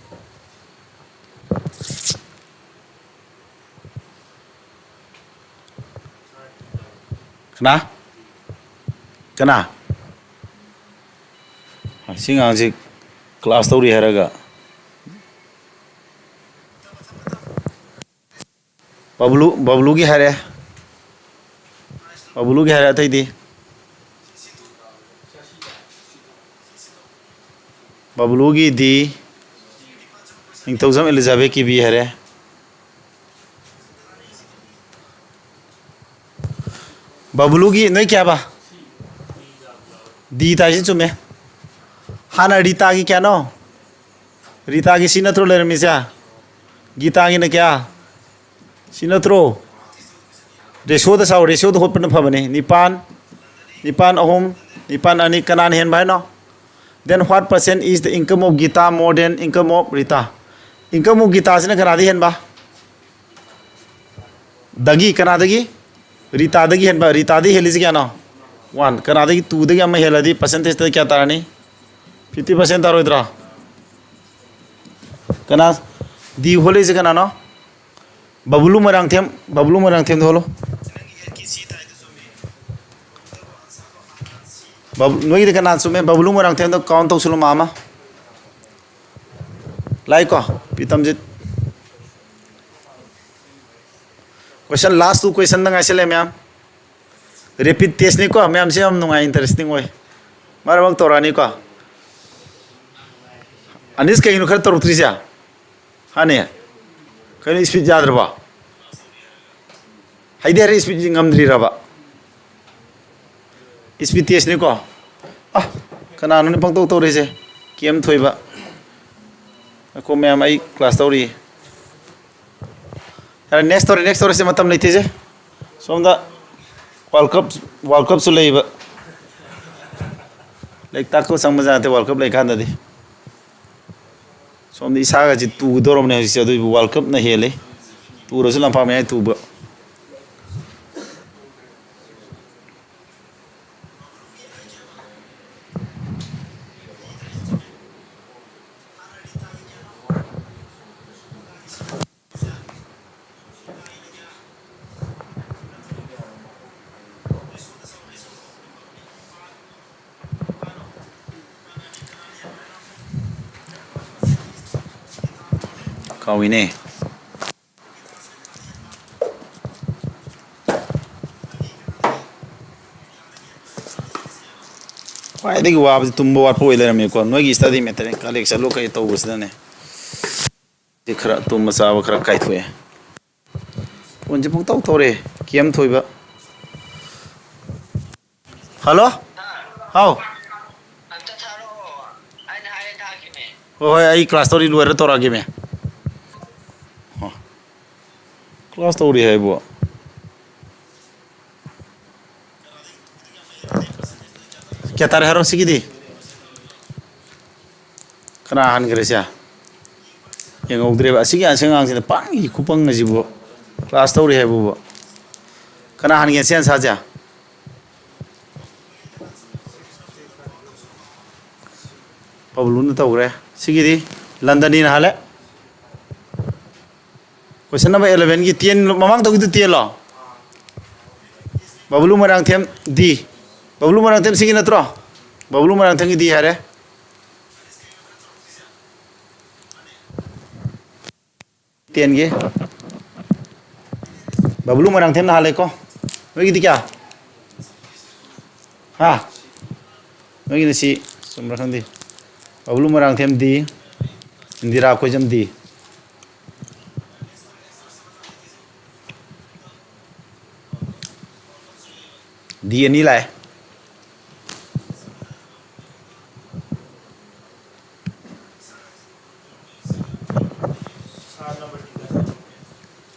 ꯀꯅꯥ? ꯀꯅꯥ? ꯁꯤ ꯑꯉꯥꯡꯁꯤ class ꯇꯧꯔꯤ ꯍꯥꯏꯔꯒ꯫ ꯕꯕꯂꯨ, ꯕꯕꯂꯨꯒꯤ ꯍꯥꯏꯔꯦ꯫ ꯕꯕꯂꯨꯒꯤ ꯍꯥꯏꯔꯦ, ꯑꯇꯩꯗꯤ? ꯕꯕꯂꯨꯒꯤꯗꯤ ꯅꯤꯡꯊꯧꯖꯝ ꯑꯦꯂꯤꯖꯥꯕꯦꯠꯀꯤ B ꯍꯥꯏꯔꯦ꯫ ꯕꯕꯂꯨꯒꯤ ꯅꯣꯏ ꯀꯌꯥꯕ? D ꯇꯥꯏꯁꯤ ꯆꯨꯝꯃꯦ꯫ ꯍꯥꯟꯅ ꯔꯤꯇꯥꯒꯤ ꯀꯌꯥꯅꯣ? ꯔꯤꯇꯥꯒꯤ C ꯅꯠꯇ꯭ꯔꯣ ꯂꯩꯔꯝꯃꯤꯁꯦ? ꯒꯤꯇꯥꯒꯤꯅ ꯀꯌꯥ? C ꯅꯠꯇ꯭ꯔꯣ? Ratioꯗ ꯁꯥꯎ, ratioꯗ ꯍꯣꯠꯄꯅ ꯐꯕꯅꯤ꯫ ꯅꯤꯄꯥꯟ, ꯅꯤꯄꯥꯟ ꯑꯍꯨꯝ, ꯅꯤꯄꯥꯟ ꯑꯅꯤ, ꯀꯅꯥꯅ ꯍꯦꯟꯕ ꯍꯥꯏꯅꯣ? Then what percent is the income of Gita more than income of Rita? Income of ꯒꯤꯇꯥꯁꯤꯅ ꯀꯅꯥꯗꯒꯤ ꯍꯦꯟꯕ? ꯗꯒꯤ, ꯀꯅꯥꯗꯒꯤ? ꯔꯤꯇꯥꯗꯒꯤ ꯍꯦꯟꯕ꯫ ꯔꯤꯇꯥꯗꯒꯤ ꯍꯦꯜꯂꯤꯁꯤ ꯀꯌꯥꯅꯣ? One꯫ ꯀꯅꯥꯗꯒꯤ? Twoꯗꯒꯤ ꯑꯃ ꯍꯦꯜꯂꯗꯤ percentageꯇ ꯀꯌꯥ ꯇꯥꯔꯅꯤ? Fifty percent ꯇꯥꯔꯣꯏꯗ꯭ꯔꯣ? ꯀꯅꯥ? D ꯍꯣꯜꯂꯤꯁꯤ ꯀꯅꯥꯅꯣ? ꯕꯕꯂꯨ ꯃꯣꯏꯔꯥꯡꯊꯦꯝ, ꯕꯕꯂꯨ ꯃꯣꯏꯔꯥꯡꯊꯦꯝꯗ ꯍꯣꯜꯂꯣ꯫ ꯕꯕ-, ꯅꯣꯏꯒꯤꯗꯤ ꯀꯅꯥ ꯆꯨꯝꯃꯦ? ꯕꯕꯂꯨ ꯃꯣꯏꯔꯥꯡꯊꯦꯝꯗ count ꯇꯧꯁꯤꯜꯂꯨ, ꯃꯥ ꯑꯃ꯫ ꯂꯥꯛꯏꯀꯣ, ꯄ꯭ꯔꯤꯇꯝꯖꯤꯠ꯫ Question, last two questionꯗ ꯉꯥꯏꯁꯜꯂꯦ, ꯃꯌꯥꯝ꯫ Rapid testꯅꯤꯀꯣ, ꯃꯌꯥꯝꯁꯦ ꯌꯥꯝ ꯅꯨꯡꯉꯥꯏ, interesting ꯑꯣꯏ꯫ ꯃꯔꯛ ꯃꯔꯛ ꯇꯧꯔꯛꯑꯅꯤꯀꯣ꯫ ꯑꯅꯤꯁ, ꯀꯩꯒꯤꯅꯣ ꯈꯔ ꯇꯧꯔꯛꯇ꯭ꯔꯤꯁꯦ? ꯍꯥꯅꯦ? ꯀꯩꯅꯣ, speed ꯌꯥꯗ꯭ꯔꯕꯣ? ꯍꯩꯗꯤ ꯍꯩꯔꯦ, speedꯁꯤ ꯉꯝꯗ꯭ꯔꯤꯔꯕ? Speed testꯅꯤꯀꯣ꯫ ꯑ, ꯀꯅꯥꯅꯣꯅꯦ ꯄꯪꯇꯧ ꯇꯧꯔꯤꯁꯦ? ꯀꯦꯝ ꯊꯣꯏꯕ꯫ ꯉꯥꯏꯈꯣ ꯃꯌꯥꯝ, ꯑꯩ class ꯇꯧꯔꯤ꯫ ꯌꯥꯔꯦ, next ꯇꯧꯔꯦ, next ꯇꯧꯔꯁꯦ, ꯃꯇꯝ ꯂꯩꯇꯦꯁꯦ꯫ ꯁꯣꯝꯗ World Cup, World Cupꯁꯨ ꯂꯩꯕ꯫ ꯂꯥꯏꯔꯤꯛ ꯇꯥꯛꯄ ꯆꯪꯕꯖꯥꯠ ꯅꯠꯇꯦ World Cup ꯂꯩꯀꯥꯟꯗꯗꯤ꯫ ꯁꯣꯝꯗ ꯏꯁꯥꯒꯁꯤ ꯇꯨꯒꯗꯧꯔꯕꯅꯦ ꯍꯧꯖꯤꯛꯁꯦ, ꯑꯗꯨꯏꯕꯨ World Cupꯅ ꯍꯦꯜꯂꯤ꯫ ꯇꯨꯔꯁꯨ ꯂꯝꯄꯥꯛ ꯃꯌꯥꯏ ꯇꯨꯕ꯫ ꯀꯥꯎꯏꯅꯦ꯫ ꯈ꯭ꯋꯥꯏꯗꯒꯤ ꯋꯥꯕꯁꯤ ꯇꯨꯝꯕ ꯋꯥꯠꯄ ꯑꯣꯏ ꯂꯩꯔꯝꯃꯦꯀꯣ꯫ ꯅꯣꯏꯒꯤ study material collect ꯆꯠꯂꯨ ꯀꯩ ꯇꯧꯕꯁꯤꯗꯅꯦ꯫ ꯁꯤ ꯈꯔ ꯇꯨꯝꯕ ꯆꯥꯕ ꯈꯔ ꯀꯥꯏꯊꯣꯛꯑꯦ꯫ ꯐꯣꯟꯁꯦ ꯄꯨꯡꯇꯧ ꯇꯧꯔꯦ꯫ ꯀꯦꯝ ꯊꯣꯏꯕ꯫ ꯍꯜꯂꯣ? ꯍꯥꯎ꯫ ꯑꯝꯇ ꯊꯥꯔꯛꯑꯣ꯫ ꯑꯩꯅ ꯍꯥꯏꯔꯦ ꯊꯥꯈꯤꯅꯦ꯫ ꯍꯣꯏ, ꯍꯣꯏ, ꯑꯩ class ꯇꯧꯔꯤ ꯂꯣꯏꯔ ꯇꯧꯔꯛꯑꯒꯦꯃꯦ꯫ ꯑꯣ꯫ Class ꯇꯧꯔꯤ ꯍꯥꯏꯕꯨ꯫ ꯀꯌꯥ ꯇꯥꯔꯦ ꯍꯥꯏꯔꯣ ꯁꯤꯒꯤꯗꯤ? ꯀꯅꯥ ꯍꯟꯈ꯭ꯔꯦ ꯁꯦ? ꯌꯦꯡꯍꯧꯗ꯭ꯔꯦꯕ꯫ ꯑꯁꯤꯒꯤ ꯑꯁꯤ ꯑꯉꯥꯡꯁꯤꯅ ꯄꯪꯉꯤ ꯈꯨꯄꯪ ꯑꯁꯤꯕꯨ꯫ ꯀ꯭ꯂꯥꯁ ꯇꯧꯔꯤ ꯍꯥꯏꯕꯕꯨ꯫ ꯀꯅꯥ ꯍꯥꯟꯒꯦ ꯑꯁꯤ ꯑꯟꯁꯥꯁꯦ? ꯄꯕꯂꯨꯅ ꯇꯧꯈ꯭ꯔꯦ꯫ ꯁꯤꯒꯤꯗꯤ ꯂꯟꯗꯅꯤꯅ ꯍꯥꯜꯂꯦ꯫ ꯀꯣꯏꯁꯟ ꯅꯝꯕꯔ ꯑꯦꯂꯚꯦꯟꯒꯤ ꯇꯦꯟ, ꯃꯃꯥꯡ ꯇꯧꯈꯤꯗꯨ ꯇꯦꯟꯂꯣ? ꯕꯕꯂꯨ ꯃꯣꯏꯔꯥꯡꯊꯦꯝ ꯗꯤ꯫ ꯕꯕꯂꯨ ꯃꯣꯏꯔꯥꯡꯊꯦꯝ ꯁꯤꯒꯤ ꯅꯠꯇ꯭ꯔꯣ? ꯕꯕꯂꯨ ꯃꯣꯏꯔꯥꯡꯊꯦꯝꯒꯤ ꯗꯤ ꯍꯥꯏꯔꯦ꯫ ꯇꯦꯟꯒꯤ꯫ ꯕꯕꯂꯨ ꯃꯣꯏꯔꯥꯡꯊꯦꯝꯅ ꯍꯥꯜꯂꯦꯀꯣ꯫ ꯅꯣꯏꯒꯤꯗꯤ ꯀꯌꯥ? ꯍꯥ? ꯅꯣꯏꯒꯤꯅ ꯁꯤ ꯆꯨꯝꯕ꯭ꯔꯥ ꯈꯪꯗꯦ꯫ ꯕꯕꯂꯨ ꯃꯣꯏꯔꯥꯡꯊꯦꯝ ꯗꯤ, ꯏꯟꯗꯤꯔꯥ ꯀꯣꯏꯖꯝ ꯗꯤ꯫ ꯗꯤ ꯑꯅꯤ ꯂꯥꯛꯑꯦ꯫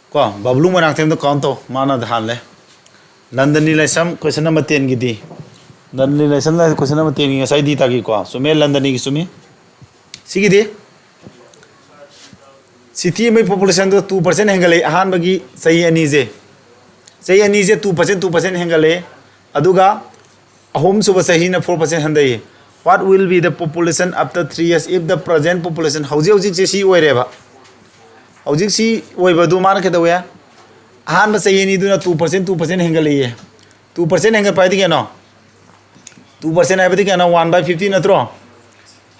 ꯀꯣ, ꯕꯕꯂꯨ ꯃꯣꯏꯔꯥꯡꯊꯦꯝꯗ ꯀꯥꯎꯟ ꯇꯧ, ꯃꯥꯅ ꯍꯥꯜꯂꯦ꯫ ꯂꯟꯗꯟꯅꯤ ꯂꯥꯏꯁ꯭ꯔꯝ ꯀꯣꯏꯁꯟ ꯅꯝꯕꯔ ꯇꯦꯟꯒꯤꯗꯤ, ꯂꯟꯗꯟꯅꯤ ꯂꯥꯏꯁ꯭ꯔꯝ ꯀꯣꯏꯁꯟ ꯅꯝꯕꯔ ꯇꯦꯟꯒꯤ ꯉꯁꯥꯏ ꯗꯤ ꯇꯥꯈꯤꯀꯣ, ꯆꯨꯝꯃꯦ, ꯂꯟꯗꯟꯅꯤꯒꯤ ꯆꯨꯝꯃꯤ꯫ ꯁꯤꯒꯤꯗꯤ ꯁꯤꯇꯤ ꯑꯃꯒꯤ ꯄꯣꯄꯨꯂꯦꯁꯟꯗꯣ ꯇꯨ ꯄꯥꯔꯁꯦꯟ ꯍꯦꯟꯒꯠꯂꯛꯏ ꯑꯍꯥꯟꯕꯒꯤ ꯆꯍꯤ ꯑꯅꯤꯁꯦ꯫ ꯆꯍꯤ ꯑꯅꯤꯁꯦ ꯇꯨ ꯄꯥꯔꯁꯦꯟ, ꯇꯨ ꯄꯥꯔꯁꯦꯟ ꯍꯦꯟꯒꯠꯂꯛꯏ꯫ ꯑꯗꯨꯒ ꯑꯍꯨꯝꯁꯨꯕ ꯆꯍꯤꯅ ꯐꯣꯔ ꯄꯥꯔꯁꯦꯟ ꯍꯟꯊꯩ꯫ What will be the population after three years if the present population, ꯍꯧꯖꯤꯛ ꯍꯧꯖꯤꯛꯁꯦ ꯁꯤ ꯑꯣꯏꯔꯦꯕ꯫ ꯍꯧꯖꯤꯛ ꯁꯤ ꯑꯣꯏꯕꯗꯨ ꯃꯥꯅ ꯀꯩꯗꯧꯋꯦ? ꯑꯍꯥꯟꯕ ꯆꯍꯤ ꯑꯅꯤꯗꯨꯅ ꯇꯨ ꯄꯥꯔꯁꯦꯟ, ꯇꯨ ꯄꯥꯔꯁꯦꯟ ꯍꯦꯟꯒꯠꯂꯛꯏ꯫ ꯇꯨ ꯄꯥꯔꯁꯦꯟ ꯍꯦꯟꯒꯠꯄ ꯍꯥꯏꯗꯤ ꯀꯩꯅꯣ? ꯇꯨ ꯄꯥꯔꯁꯦꯟ ꯍꯥꯏꯕꯗꯤ ꯀꯩꯅꯣ? One by fifty ꯅꯠꯇ꯭ꯔꯣ?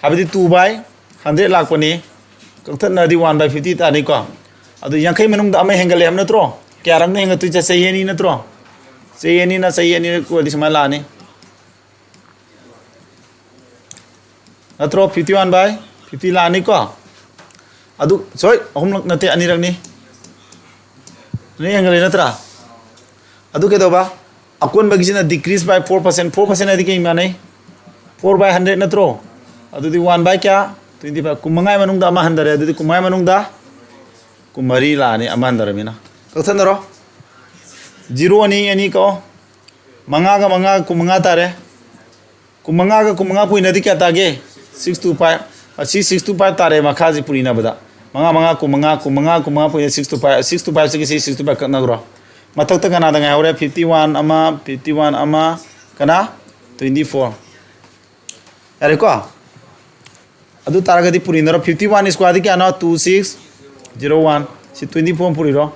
ꯍꯥꯏꯕꯗꯤ two by hundred ꯂꯥꯛꯄꯅꯤ꯫ ꯀꯛꯊꯠꯅꯔꯗꯤ one by fifty ꯇꯥꯅꯤꯀꯣ꯫ ꯑꯗꯨ ꯌꯥꯡꯈꯩ ꯃꯅꯨꯡꯗ ꯑꯃ ꯍꯦꯟꯒꯠꯂꯦ ꯍꯥꯏꯕ ꯅꯠꯇ꯭ꯔꯣ? ꯀꯌꯥꯔꯛꯅ ꯍꯦꯟꯒꯠꯇꯣꯏꯁꯦ? ꯆꯍꯤ ꯑꯅꯤ ꯅꯠꯇ꯭ꯔꯣ? ꯆꯍꯤ ꯑꯅꯤꯅ ꯆꯍꯤ ꯑꯅꯤꯔꯛ ꯑꯣꯏꯔꯗꯤ ꯁꯨꯃꯥꯏꯅ ꯂꯥꯛꯑꯅꯤ꯫ ꯅꯠꯇ꯭ꯔꯣ? Fifty one by fifty ꯂꯥꯛꯑꯅꯤꯀꯣ꯫ ꯑꯗꯨ, ꯁꯣꯏ, ꯑꯍꯨꯝꯂꯛ ꯅꯠꯇꯦ, ꯑꯅꯤꯔꯛꯅꯤ꯫ ꯑꯅꯤ ꯍꯦꯟꯒꯠꯂꯦ ꯅꯠꯇ꯭ꯔꯥ? ꯑꯗꯨ ꯀꯩꯗꯧꯕ? ꯑꯀꯣꯟꯕꯒꯤꯁꯤꯅ decrease by four percent꯫ Four percent ꯍꯥꯏꯗꯤ ꯀꯩ ꯃꯥꯟꯅꯩ? Four by hundred ꯅꯠꯇ꯭ꯔꯣ? ꯑꯗꯨꯗꯤ one by ꯀꯌꯥ? Twenty five꯫ ꯀꯨꯟꯃꯉꯥꯒꯤ ꯃꯅꯨꯡꯗ ꯑꯃ ꯍꯟꯊꯔꯦ꯫ ꯑꯗꯨꯗꯤ ꯀꯨꯟꯃꯉꯥꯒꯤ ꯃꯅꯨꯡꯗ ꯀꯨꯟꯃꯔꯤ ꯂꯥꯛꯑꯅꯤ, ꯑꯃ ꯍꯟꯊꯔꯃꯤꯅ꯫ ꯀꯛꯊꯠꯅꯔꯣ꯫ Zero ꯑꯅꯤ, ꯑꯅꯤ ꯀꯛꯑꯣ꯫ ꯃꯉꯥꯒ ꯃꯉꯥꯒ ꯀꯨꯟꯃꯉꯥ ꯇꯥꯔꯦ꯫ ꯀꯨꯟꯃꯉꯥꯒ ꯀꯨꯟꯃꯉꯥ ꯄꯨꯏꯅꯗꯤ ꯀꯌꯥ ꯇꯥꯒꯦ? Six two five꯫ ꯑꯁꯤ six two five ꯇꯥꯔꯦ ꯃꯈꯥꯁꯤ ꯄꯨꯔꯤꯅꯕꯗ꯫ ꯃꯉꯥ ꯃꯉꯥ ꯀꯨꯟꯃꯉꯥ, ꯀꯨꯟꯃꯉꯥ ꯀꯨꯟꯃꯉꯥ point six two five, six two five ꯁꯤꯒꯤ ꯁꯤ six two five ꯀꯛꯅꯈ꯭ꯔꯣ꯫ ꯃꯊꯛꯇ ꯀꯅꯥꯗ ꯉꯥꯏꯍꯧꯔꯦ? Fifty one ꯑꯃ, fifty one ꯑꯃ, ꯀꯅꯥ? Twenty four꯫ ꯌꯥꯔꯦꯀꯣ? ꯑꯗꯨ ꯇꯥꯔꯒꯗꯤ ꯄꯨꯔꯤꯅꯔꯣ, fifty one square ꯗꯤ ꯀꯌꯥꯅꯣ? Two six zero one꯫ ꯁꯤ twenty four ꯄꯨꯔꯤꯔꯣ?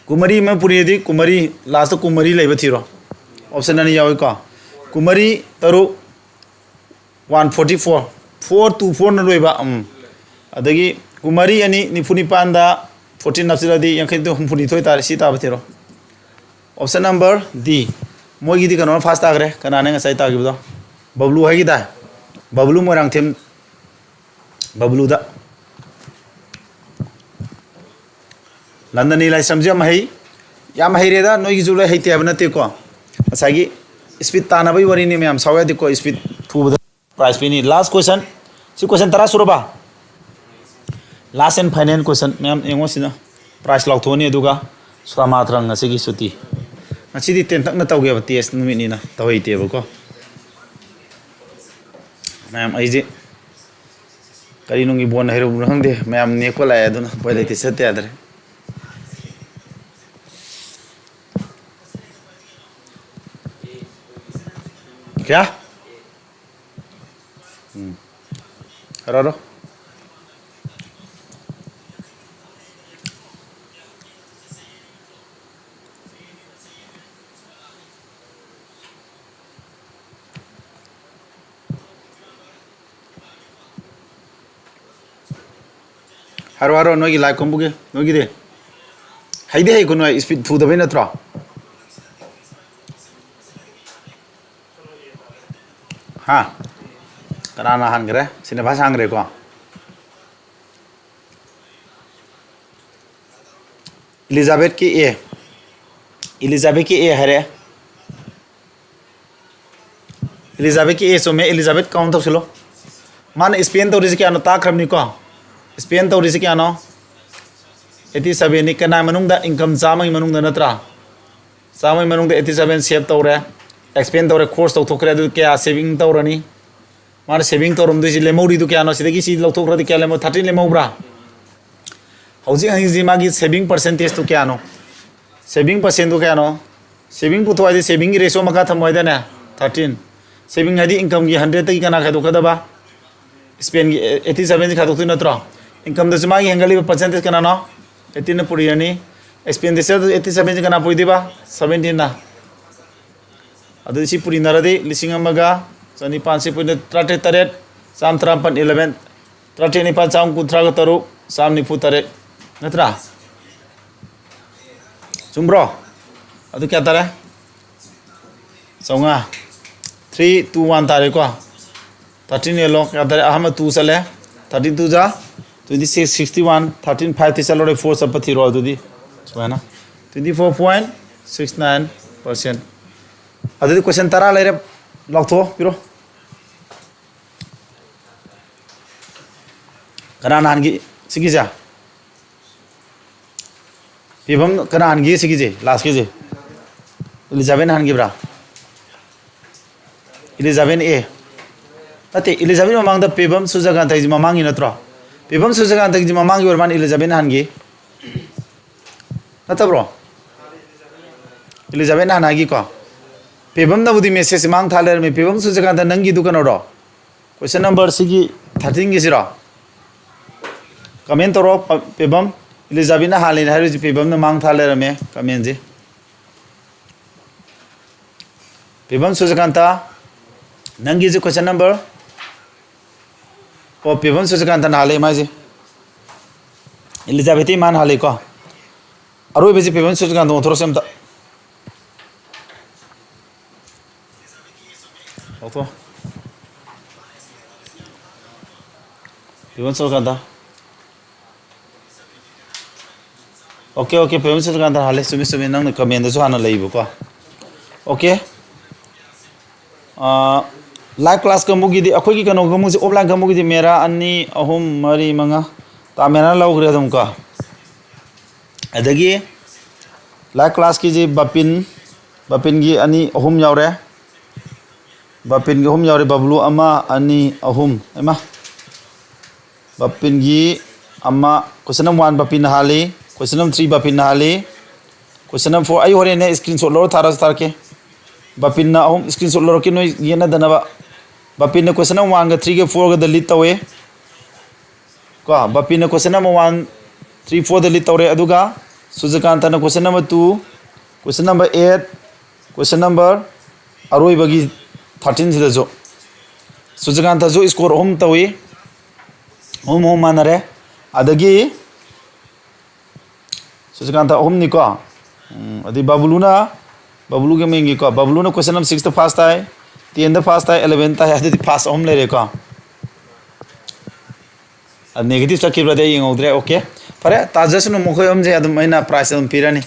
ꯀꯨꯟꯃꯔꯤ ꯑꯃ ꯄꯨꯔꯤꯗꯤ, ꯀꯨꯟꯃꯔꯤ, last ꯀꯨꯟꯃꯔꯤ ꯂꯩꯕ ꯊꯤꯔꯣ꯫ Option ꯑꯅꯤ ꯌꯥꯎꯏꯀꯣ꯫ ꯀꯨꯟꯃꯔꯤ ꯇꯔꯨꯛ, one forty four, four two four ꯅ ꯂꯣꯏꯕ꯫ ꯎꯝ꯫ ꯑꯗꯒꯤ ꯀꯨꯟꯃꯔꯤ ꯑꯅꯤ ꯅꯤꯐꯨ ꯅꯤꯄꯥꯟꯗ fourteen ꯍꯥꯞꯆꯤꯜꯂꯗꯤ ꯌꯥꯡꯈꯩ ꯍꯨꯝꯐꯨ ꯅꯤꯊꯣꯏ ꯇꯥꯔꯦ꯫ ꯁꯤ ꯇꯥꯕ ꯊꯤꯔꯣ꯫ Option number D꯫ ꯃꯣꯏꯒꯤꯗꯤ ꯀꯩꯅꯣꯅ first ꯇꯥꯈ꯭ꯔꯦ꯫ ꯀꯅꯥꯅ ꯉꯁꯥꯏ ꯇꯥꯈꯤꯕꯗꯣ? ꯕꯕ꯭ꯂꯨ ꯍꯥꯏꯈꯤꯗꯥꯏ? ꯕꯕ꯭ꯂꯨ ꯃꯣꯏꯔꯥꯡꯊꯦꯝ꯫ ꯕꯕ꯭ꯂꯨꯗ꯫ ꯂꯟꯗꯅꯤ ꯂꯥꯏꯁ꯭ꯔꯝꯁꯨ ꯌꯥꯝ ꯍꯩ꯫ ꯌꯥꯝ ꯍꯩꯔꯦꯗ, ꯅꯣꯏꯒꯤꯁꯨ ꯂꯣꯏ ꯍꯩꯇꯦ ꯍꯥꯏꯕ ꯅꯠꯇꯦꯀꯣ꯫ ꯉꯁꯥꯏꯒꯤ speed ꯇꯥꯟꯅꯕꯒꯤ ꯋꯥꯔꯤꯅꯤ ꯃꯌꯥꯝ, ꯁꯥꯎ ꯌꯥꯗꯦꯀꯣ꯫ Speed ꯊꯨꯕꯗ prize ꯄꯤꯅꯤ꯫ Last question꯫ ꯁꯤ question ꯇꯔꯥ ꯁꯨꯔꯕ? Last and final question꯫ ꯃꯌꯥꯝ ꯌꯦꯡꯉꯣ ꯁꯤꯗ꯫ Prize ꯂꯥꯎꯊꯣꯛꯑꯅꯤ ꯑꯗꯨꯒ ꯁ꯭ꯋꯥꯃꯥꯇ꯭ꯔꯪ ꯉꯁꯤꯒꯤ ꯁꯨꯇꯤ꯫ ꯉꯁꯤꯗꯤ ꯇꯦꯟꯇꯛꯅ ꯇꯧꯒꯦꯕ, test ꯅꯨꯃꯤꯠꯅꯤꯅ ꯇꯧꯍꯩꯇꯦꯕꯀꯣ꯫ ꯃꯌꯥꯝ ꯑꯩꯁꯦ ꯀꯔꯤ ꯅꯨꯡꯒꯤ ꯕꯣꯟ ꯍꯩꯔꯨꯕꯅꯣ ꯈꯪꯗꯦ, ꯃꯌꯥꯝ ꯅꯦꯛꯄ ꯂꯥꯛꯑꯦ, ꯑꯗꯨꯅ ꯎꯄꯥꯏ ꯂꯩꯇꯦ, ꯆꯠꯇ ꯌꯥꯗ꯭ꯔꯦ꯫ ꯀꯌꯥ? ꯎꯝ꯫ ꯍꯥꯏꯔꯣ, ꯍꯥꯏꯔꯣ꯫ ꯍꯥꯏꯔꯣ, ꯍꯥꯏꯔꯣ, ꯅꯣꯏꯒꯤ ꯂꯥꯏ ꯀꯣꯟꯕꯨꯒꯤ, ꯅꯣꯏꯒꯤꯗꯤ? ꯍꯩꯗꯤ ꯍꯩꯀꯣ ꯅꯣꯏ, speed ꯊꯨꯗꯕꯩ ꯅꯠꯇ꯭ꯔꯣ? ꯍꯥ? ꯀꯅꯥꯅ ꯍꯥꯟꯈ꯭ꯔꯦ? ꯁꯤꯅꯦꯐꯥꯁ ꯍꯥꯟꯈ꯭ꯔꯦꯀꯣ꯫ ꯏꯂꯤꯖꯥꯕꯦꯠꯀꯤ A꯫ ꯏꯂꯤꯖꯥꯕꯦꯠꯀꯤ A ꯍꯥꯏꯔꯦ꯫ ꯏꯂꯤꯖꯥꯕꯦꯠꯀꯤ A ꯆꯨꯝꯃꯦ꯫ ꯏꯂꯤꯖꯥꯕꯦꯠ count ꯇꯧꯁꯤꯜꯂꯣ꯫ ꯃꯥꯅ spend ꯇꯧꯔꯤꯁꯦ ꯀꯌꯥꯅꯣ ꯇꯥꯛꯈ꯭ꯔꯕꯅꯤꯀꯣ꯫ Spend ꯇꯧꯔꯤꯁꯦ ꯀꯌꯥꯅꯣ? Eighty seven ꯅꯤ꯫ ꯀꯅꯥ ꯃꯅꯨꯡꯗ? Income ꯆꯥꯝꯃꯒꯤ ꯃꯅꯨꯡꯗ ꯅꯠꯇ꯭ꯔꯥ? ꯆꯥꯝꯃꯒꯤ ꯃꯅꯨꯡꯗ eighty seven save ꯇꯧꯔꯦ, expend ꯇꯧꯔꯦ, ꯈꯣꯔꯁ ꯇꯧꯊꯣꯛꯈ꯭ꯔꯦ꯫ ꯑꯗꯨ ꯀꯌꯥ saving ꯇꯧꯔꯅꯤ? ꯃꯥꯅ saving ꯇꯧꯔꯝꯗꯣꯏꯁꯤ, ꯂꯦꯝꯍꯧꯔꯤꯗꯨ ꯀꯌꯥꯅꯣ? ꯁꯤꯗꯒꯤ ꯁꯤ ꯂꯧꯊꯣꯛꯈ꯭ꯔꯗꯤ ꯀꯌꯥ ꯂꯦꯝꯍꯧ? Thirteen ꯂꯦꯝꯍꯧꯕ꯭ꯔꯥ? ꯍꯧꯖꯤꯛ ꯍꯪꯉꯤꯁꯤ ꯃꯥꯒꯤ saving percentage ꯇꯨ ꯀꯌꯥꯅꯣ? Saving percent ꯇꯨ ꯀꯌꯥꯅꯣ? Saving ꯄꯨꯊꯣꯛ ꯍꯥꯏꯗꯤ saving ꯒꯤ ratio ꯃꯈꯥ ꯊꯝꯃꯣ ꯍꯥꯏꯗꯥꯏꯅꯦ? Thirteen. Saving ꯍꯥꯏꯗꯤ income ꯒꯤ hundred ꯇꯒꯤ ꯀꯅꯥ ꯈꯥꯏꯗꯣꯛꯀꯗꯕ? Spend ꯒꯤ eighty seven ꯁꯤ ꯈꯥꯏꯗꯣꯛꯇꯣꯏ ꯅꯠꯇ꯭ꯔꯣ? Income ꯗꯁꯨ ꯃꯥꯒꯤ ꯍꯦꯟꯒꯠꯂꯤꯕ percentage ꯀꯅꯥꯅꯣ? Eighteen ꯅ ꯄꯨꯔꯤꯔꯅꯤ꯫ Expenditure ꯗ eighty seven ꯁꯤ ꯀꯅꯥ ꯄꯨꯔꯤꯗꯣꯏꯕ? Seventeen ꯅ꯫ ꯑꯗꯨꯗꯤ ꯁꯤ ꯄꯨꯔꯤꯅꯔꯗꯤ ꯂꯤꯁꯤꯡ ꯑꯃꯒ ꯆꯅꯤꯄꯥꯟ, ꯁꯤ ꯄꯨꯔꯤꯅ ꯇꯔꯥꯇꯔꯦꯠ ꯇꯔꯦꯠ, ꯆꯥꯝ ꯇꯔꯥꯃꯥꯄꯟ eleven, ꯇꯔꯥꯇꯔꯦꯠ ꯅꯤꯄꯥꯜ ꯆꯥꯝ ꯀꯨꯟꯊ꯭ꯔꯥꯒ ꯇꯔꯨꯛ, ꯆꯥꯝ ꯅꯤꯐꯨ ꯇꯔꯦꯠ, ꯅꯠꯇ꯭ꯔꯥ? ꯆꯨꯝꯕ꯭ꯔꯣ? ꯑꯗꯨ ꯀꯌꯥ ꯇꯥꯔꯦ? ꯆꯥꯝꯃꯉꯥ꯫ Three two one ꯇꯥꯔꯦꯀꯣ꯫ Thirteen ꯌꯦꯜꯂꯣ ꯀꯌꯥ ꯇꯥꯔꯦ? ꯑꯍꯥꯟꯕ two ꯆꯠꯂꯦ꯫ Thirteen two ꯖꯥ twenty six, sixty one, thirteen five T ꯆꯠꯂꯨꯔꯦ, four ꯆꯠꯄ ꯊꯤꯔꯣ꯫ ꯑꯗꯨꯗꯤ ꯁꯨꯃꯥꯏꯅ twenty four point six nine percent꯫ ꯑꯗꯨꯗꯤ question ꯇꯔꯥ ꯂꯩꯔꯦ, ꯂꯥꯎꯊꯣꯛꯑꯣ, ꯄꯤꯔꯣ꯫ ꯀꯅꯥ ꯅꯍꯥꯟꯒꯤ ꯁꯤꯒꯤꯁꯦ? ꯄꯤꯕꯝ ꯀꯅꯥ ꯍꯥꯟꯒꯦ ꯁꯤꯒꯤꯁꯦ, last ꯀꯤꯁꯦ? ꯏꯂꯤꯖꯥꯕꯦꯠꯅ ꯍꯥꯟꯈꯤꯕ꯭ꯔꯥ? ꯏꯂꯤꯖꯥꯕꯦꯠꯅ A꯫ ꯅꯠꯇꯦ, ꯏꯂꯤꯖꯥꯕꯦꯠ ꯃꯃꯥꯡꯗ ꯄꯤꯕꯝ ꯁꯨꯔꯖꯀꯥꯟꯇꯒꯤꯁꯦ ꯃꯃꯥꯡꯒꯤ ꯅꯠꯇ꯭ꯔꯣ? ꯄꯤꯕꯝ ꯁꯨꯔꯖꯀꯥꯟꯇꯒꯤꯁꯦ ꯃꯃꯥꯡꯒꯤ ꯑꯣꯏꯔ ꯃꯥꯜꯂꯦ, ꯏꯂꯤꯖꯥꯕꯦꯠꯅ ꯍꯥꯟꯈꯤ꯫ ꯅꯠꯇꯕ꯭ꯔꯣ? ꯏꯂꯤꯖꯥꯕꯦꯠꯅ ꯍꯥꯟꯅ ꯍꯥꯏꯈꯤꯀꯣ꯫ ꯄꯤꯕꯝꯅꯕꯨꯗꯤ message ꯃꯥꯡ ꯊꯥ ꯂꯩꯔꯝꯃꯤ꯫ ꯄꯤꯕꯝ ꯁꯨꯔꯖꯀꯥꯟꯇ, ꯅꯪꯒꯤꯗꯨ ꯀꯩꯅꯣꯔꯣ? Question number ꯁꯤꯒꯤ thirteen ꯒꯤꯁꯤꯔꯣ? Comment ꯇꯧꯔꯣ, ꯄ-, ꯄꯤꯕꯝ꯫ ꯏꯂꯤꯖꯥꯕꯦꯠꯅ ꯍꯥꯜꯂꯦꯅ ꯍꯥꯏꯔꯤꯁꯤ ꯄꯤꯕꯝꯅ ꯃꯥꯡ ꯊꯥ ꯂꯩꯔꯝꯃꯦ comment ꯁꯤ꯫ ꯄꯤꯕꯝ ꯁꯨꯔꯖꯀꯥꯟꯇ, ꯅꯪꯒꯤꯁꯤ question number? ꯑꯣ, ꯄꯤꯕꯝ ꯁꯨꯔꯖꯀꯥꯟꯇꯅ ꯍꯥꯜꯂꯦ ꯃꯥꯏꯁꯦ꯫ ꯏꯂꯤꯖꯥꯕꯦꯠꯇꯤ ꯃꯥꯅ ꯍꯥꯜꯂꯤꯀꯣ꯫ ꯑꯔꯣꯏꯕꯁꯤ ꯄꯤꯕꯝ ꯁꯨꯔꯖꯀꯥꯟꯇ ꯑꯣꯟꯊꯣꯔꯛꯁꯦ ꯑꯝꯇ꯫ ꯂꯧꯊꯣꯛ꯫ ꯄꯤꯕꯝ ꯁꯨꯔꯖꯀꯥꯟꯇ꯫ OK, OK, ꯄꯤꯕꯝ ꯁꯨꯔꯖꯀꯥꯟꯇ ꯍꯥꯜꯂꯦ꯫ ꯆꯨꯝꯃꯤ, ꯆꯨꯝꯃꯤ꯫ ꯅꯪꯅ comment ꯗꯁꯨ ꯍꯥꯟꯅ ꯂꯩꯕꯀꯣ꯫ OK꯫ ꯑꯥ, live class ꯀꯥꯡꯕꯨꯒꯤꯗꯤ, ꯑꯩꯈꯣꯏꯒꯤ ꯀꯩꯅꯣ ꯀꯥꯡꯕꯨꯁꯦ, offline ꯀꯥꯡꯕꯨꯒꯤꯗꯤ ꯃꯦꯔꯥ ꯑꯅꯤ, ꯑꯍꯨꯝ, ꯃꯔꯤ, ꯃꯉꯥ, ꯇꯥ ꯃꯦꯔꯥꯅ ꯂꯧꯈ꯭ꯔꯦ ꯑꯗꯨꯝ ꯀꯣ꯫ ꯑꯗꯒꯤ live class ꯀꯤꯁꯤ ꯕꯥꯄꯤꯟ, ꯕꯥꯄꯤꯟꯒꯤ ꯑꯅꯤ, ꯑꯍꯨꯝ ꯌꯥꯎꯔꯦ꯫ ꯕꯥꯄꯤꯟꯒꯤ ꯑꯍꯨꯝ ꯌꯥꯎꯔꯦ, ꯕꯕ꯭ꯂꯨ ꯑꯃ, ꯑꯅꯤ, ꯑꯍꯨꯝ꯫ ꯏꯃꯥ! ꯕꯥꯄꯤꯟꯒꯤ ꯑꯃ, question number one ꯕꯥꯄꯤꯟꯅ ꯍꯥꯜꯂꯤ, question number three ꯕꯥꯄꯤꯟꯅ ꯍꯥꯜꯂꯤ, question number four ꯑꯩ ꯍꯣꯔꯦꯟꯅꯦ screenshot ꯂꯧꯔ ꯊꯥꯔꯁꯨ ꯊꯥꯔꯛꯀꯦ꯫ ꯕꯥꯄꯤꯟꯅ ꯑꯍꯨꯝ, screenshot ꯂꯧꯔꯛꯀꯦ ꯅꯣꯏ ꯌꯦꯠꯅꯗꯅꯕ꯫ ꯕꯥꯄꯤꯟꯅ question number one ꯒ three ꯒ four ꯒꯗ lead ꯇꯧꯋꯦ꯫ ꯀꯣ, ꯕꯥꯄꯤꯅ question number one, three, four ꯗ lead ꯇꯧꯔꯦ, ꯑꯗꯨꯒ ꯁꯨꯖꯀꯥꯟꯇꯅ question number two, question number eight, question number ꯑꯔꯣꯏꯕꯒꯤ thirteen ꯁꯤꯗꯁꯨ ꯁꯨꯖꯀꯥꯟꯇꯁꯨ score ꯑꯍꯨꯝ ꯇꯧꯏ, ꯑꯍꯨꯝ ꯑꯍꯨꯝ ꯃꯥꯟꯅꯔꯦ꯫ ꯑꯗꯒꯤ ꯁꯨꯖꯀꯥꯟꯇ ꯑꯍꯨꯝꯅꯤꯀꯣ꯫ ꯎꯝ, ꯑꯗꯩ ꯕꯕꯂꯨꯅ, ꯕꯕꯂꯨꯒꯤ ꯑꯃ ꯌꯦꯡꯒꯦꯀꯣ꯫ ꯕꯕꯂꯨꯅ question number six ꯇ first ꯇꯥꯏ, ten ꯗ first ꯇꯥꯏ, eleven ꯇꯥꯏ, ꯑꯗꯨꯗꯤ first ꯑꯍꯨꯝ ꯂꯩꯔꯦꯀꯣ꯫ ꯑ, negative ꯆꯠꯈꯤꯕ꯭ꯔꯗꯤ ꯑꯩ ꯌꯦꯡꯍꯧꯗ꯭ꯔꯦ꯫ Okay, ꯐꯔꯦ, ꯇꯥꯖꯁꯅꯨ, ꯃꯈꯣꯏ ꯑꯍꯨꯝꯁꯦ ꯑꯗꯨꯝ ꯑꯩꯅ prize ꯑꯗꯨꯝ ꯄꯤꯔꯅꯤ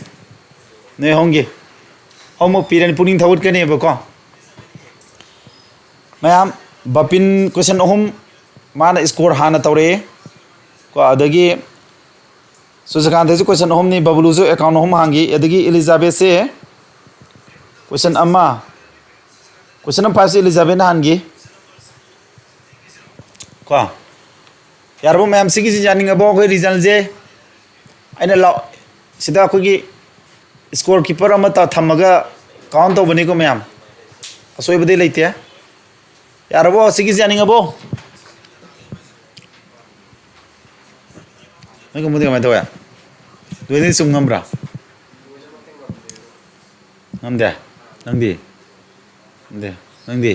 ꯅꯣꯏ ꯑꯍꯨꯝꯒꯤ꯫ ꯑꯍꯨꯝꯃꯛ ꯄꯤꯔꯅꯤ, ꯄꯨꯛꯅꯤꯡ ꯊꯧꯒꯠꯀꯅꯦꯕꯀꯣ꯫ ꯃꯌꯥꯝ, ꯕꯥꯄꯤꯟ question ꯑꯍꯨꯝ, ꯃꯥꯅ score ꯍꯥꯟꯅ ꯇꯧꯔꯛꯑꯦ ꯀꯣ, ꯑꯗꯒꯤ ꯁꯨꯖꯀꯥꯟꯇꯁꯨ question ꯑꯍꯨꯝꯅꯤ, ꯕꯕꯂꯨꯁꯨ account ꯑꯍꯨꯝ ꯍꯥꯡꯈꯤ, ꯑꯗꯒꯤ ꯏꯂꯤꯖꯥꯕꯦꯠꯁꯦ question ꯑꯃ, question number five ꯁꯦ ꯏꯂꯤꯖꯥꯕꯦꯠꯅ ꯍꯥꯟꯈꯤ ꯀꯣ꯫ ꯌꯥꯔꯕꯣ ꯃꯌꯥꯝ? ꯁꯤꯒꯤꯁꯤ ꯌꯥꯅꯤꯡꯉꯕꯣ? ꯑꯩꯈꯣꯏ result ꯁꯦ ꯑꯩꯅ ꯂꯥꯎ-, ꯁꯤꯗ ꯑꯩꯈꯣꯏꯒꯤ score keeper ꯑꯃ ꯇ-, ꯊꯝꯃꯒ count ꯇꯧꯕꯅꯤꯀꯣ ꯃꯌꯥꯝ, ꯑꯁꯣꯏꯕꯗꯤ ꯂꯩꯇꯦ꯫ ꯌꯥꯔꯕꯣ? ꯁꯤꯒꯤꯁꯤ ꯌꯥꯅꯤꯡꯉꯕꯣ? ꯅꯣꯏ ꯀꯥꯡꯕꯨꯗꯤ ꯀꯃꯥꯏꯅ ꯇꯧꯋꯦ? ꯂꯣꯏꯅꯗꯤ ꯆꯨꯝ ꯉꯝꯕ꯭ꯔꯥ? ꯉꯝꯗꯦ? ꯅꯪꯗꯤ? ꯉꯝꯗꯦ? ꯅꯪꯗꯤ?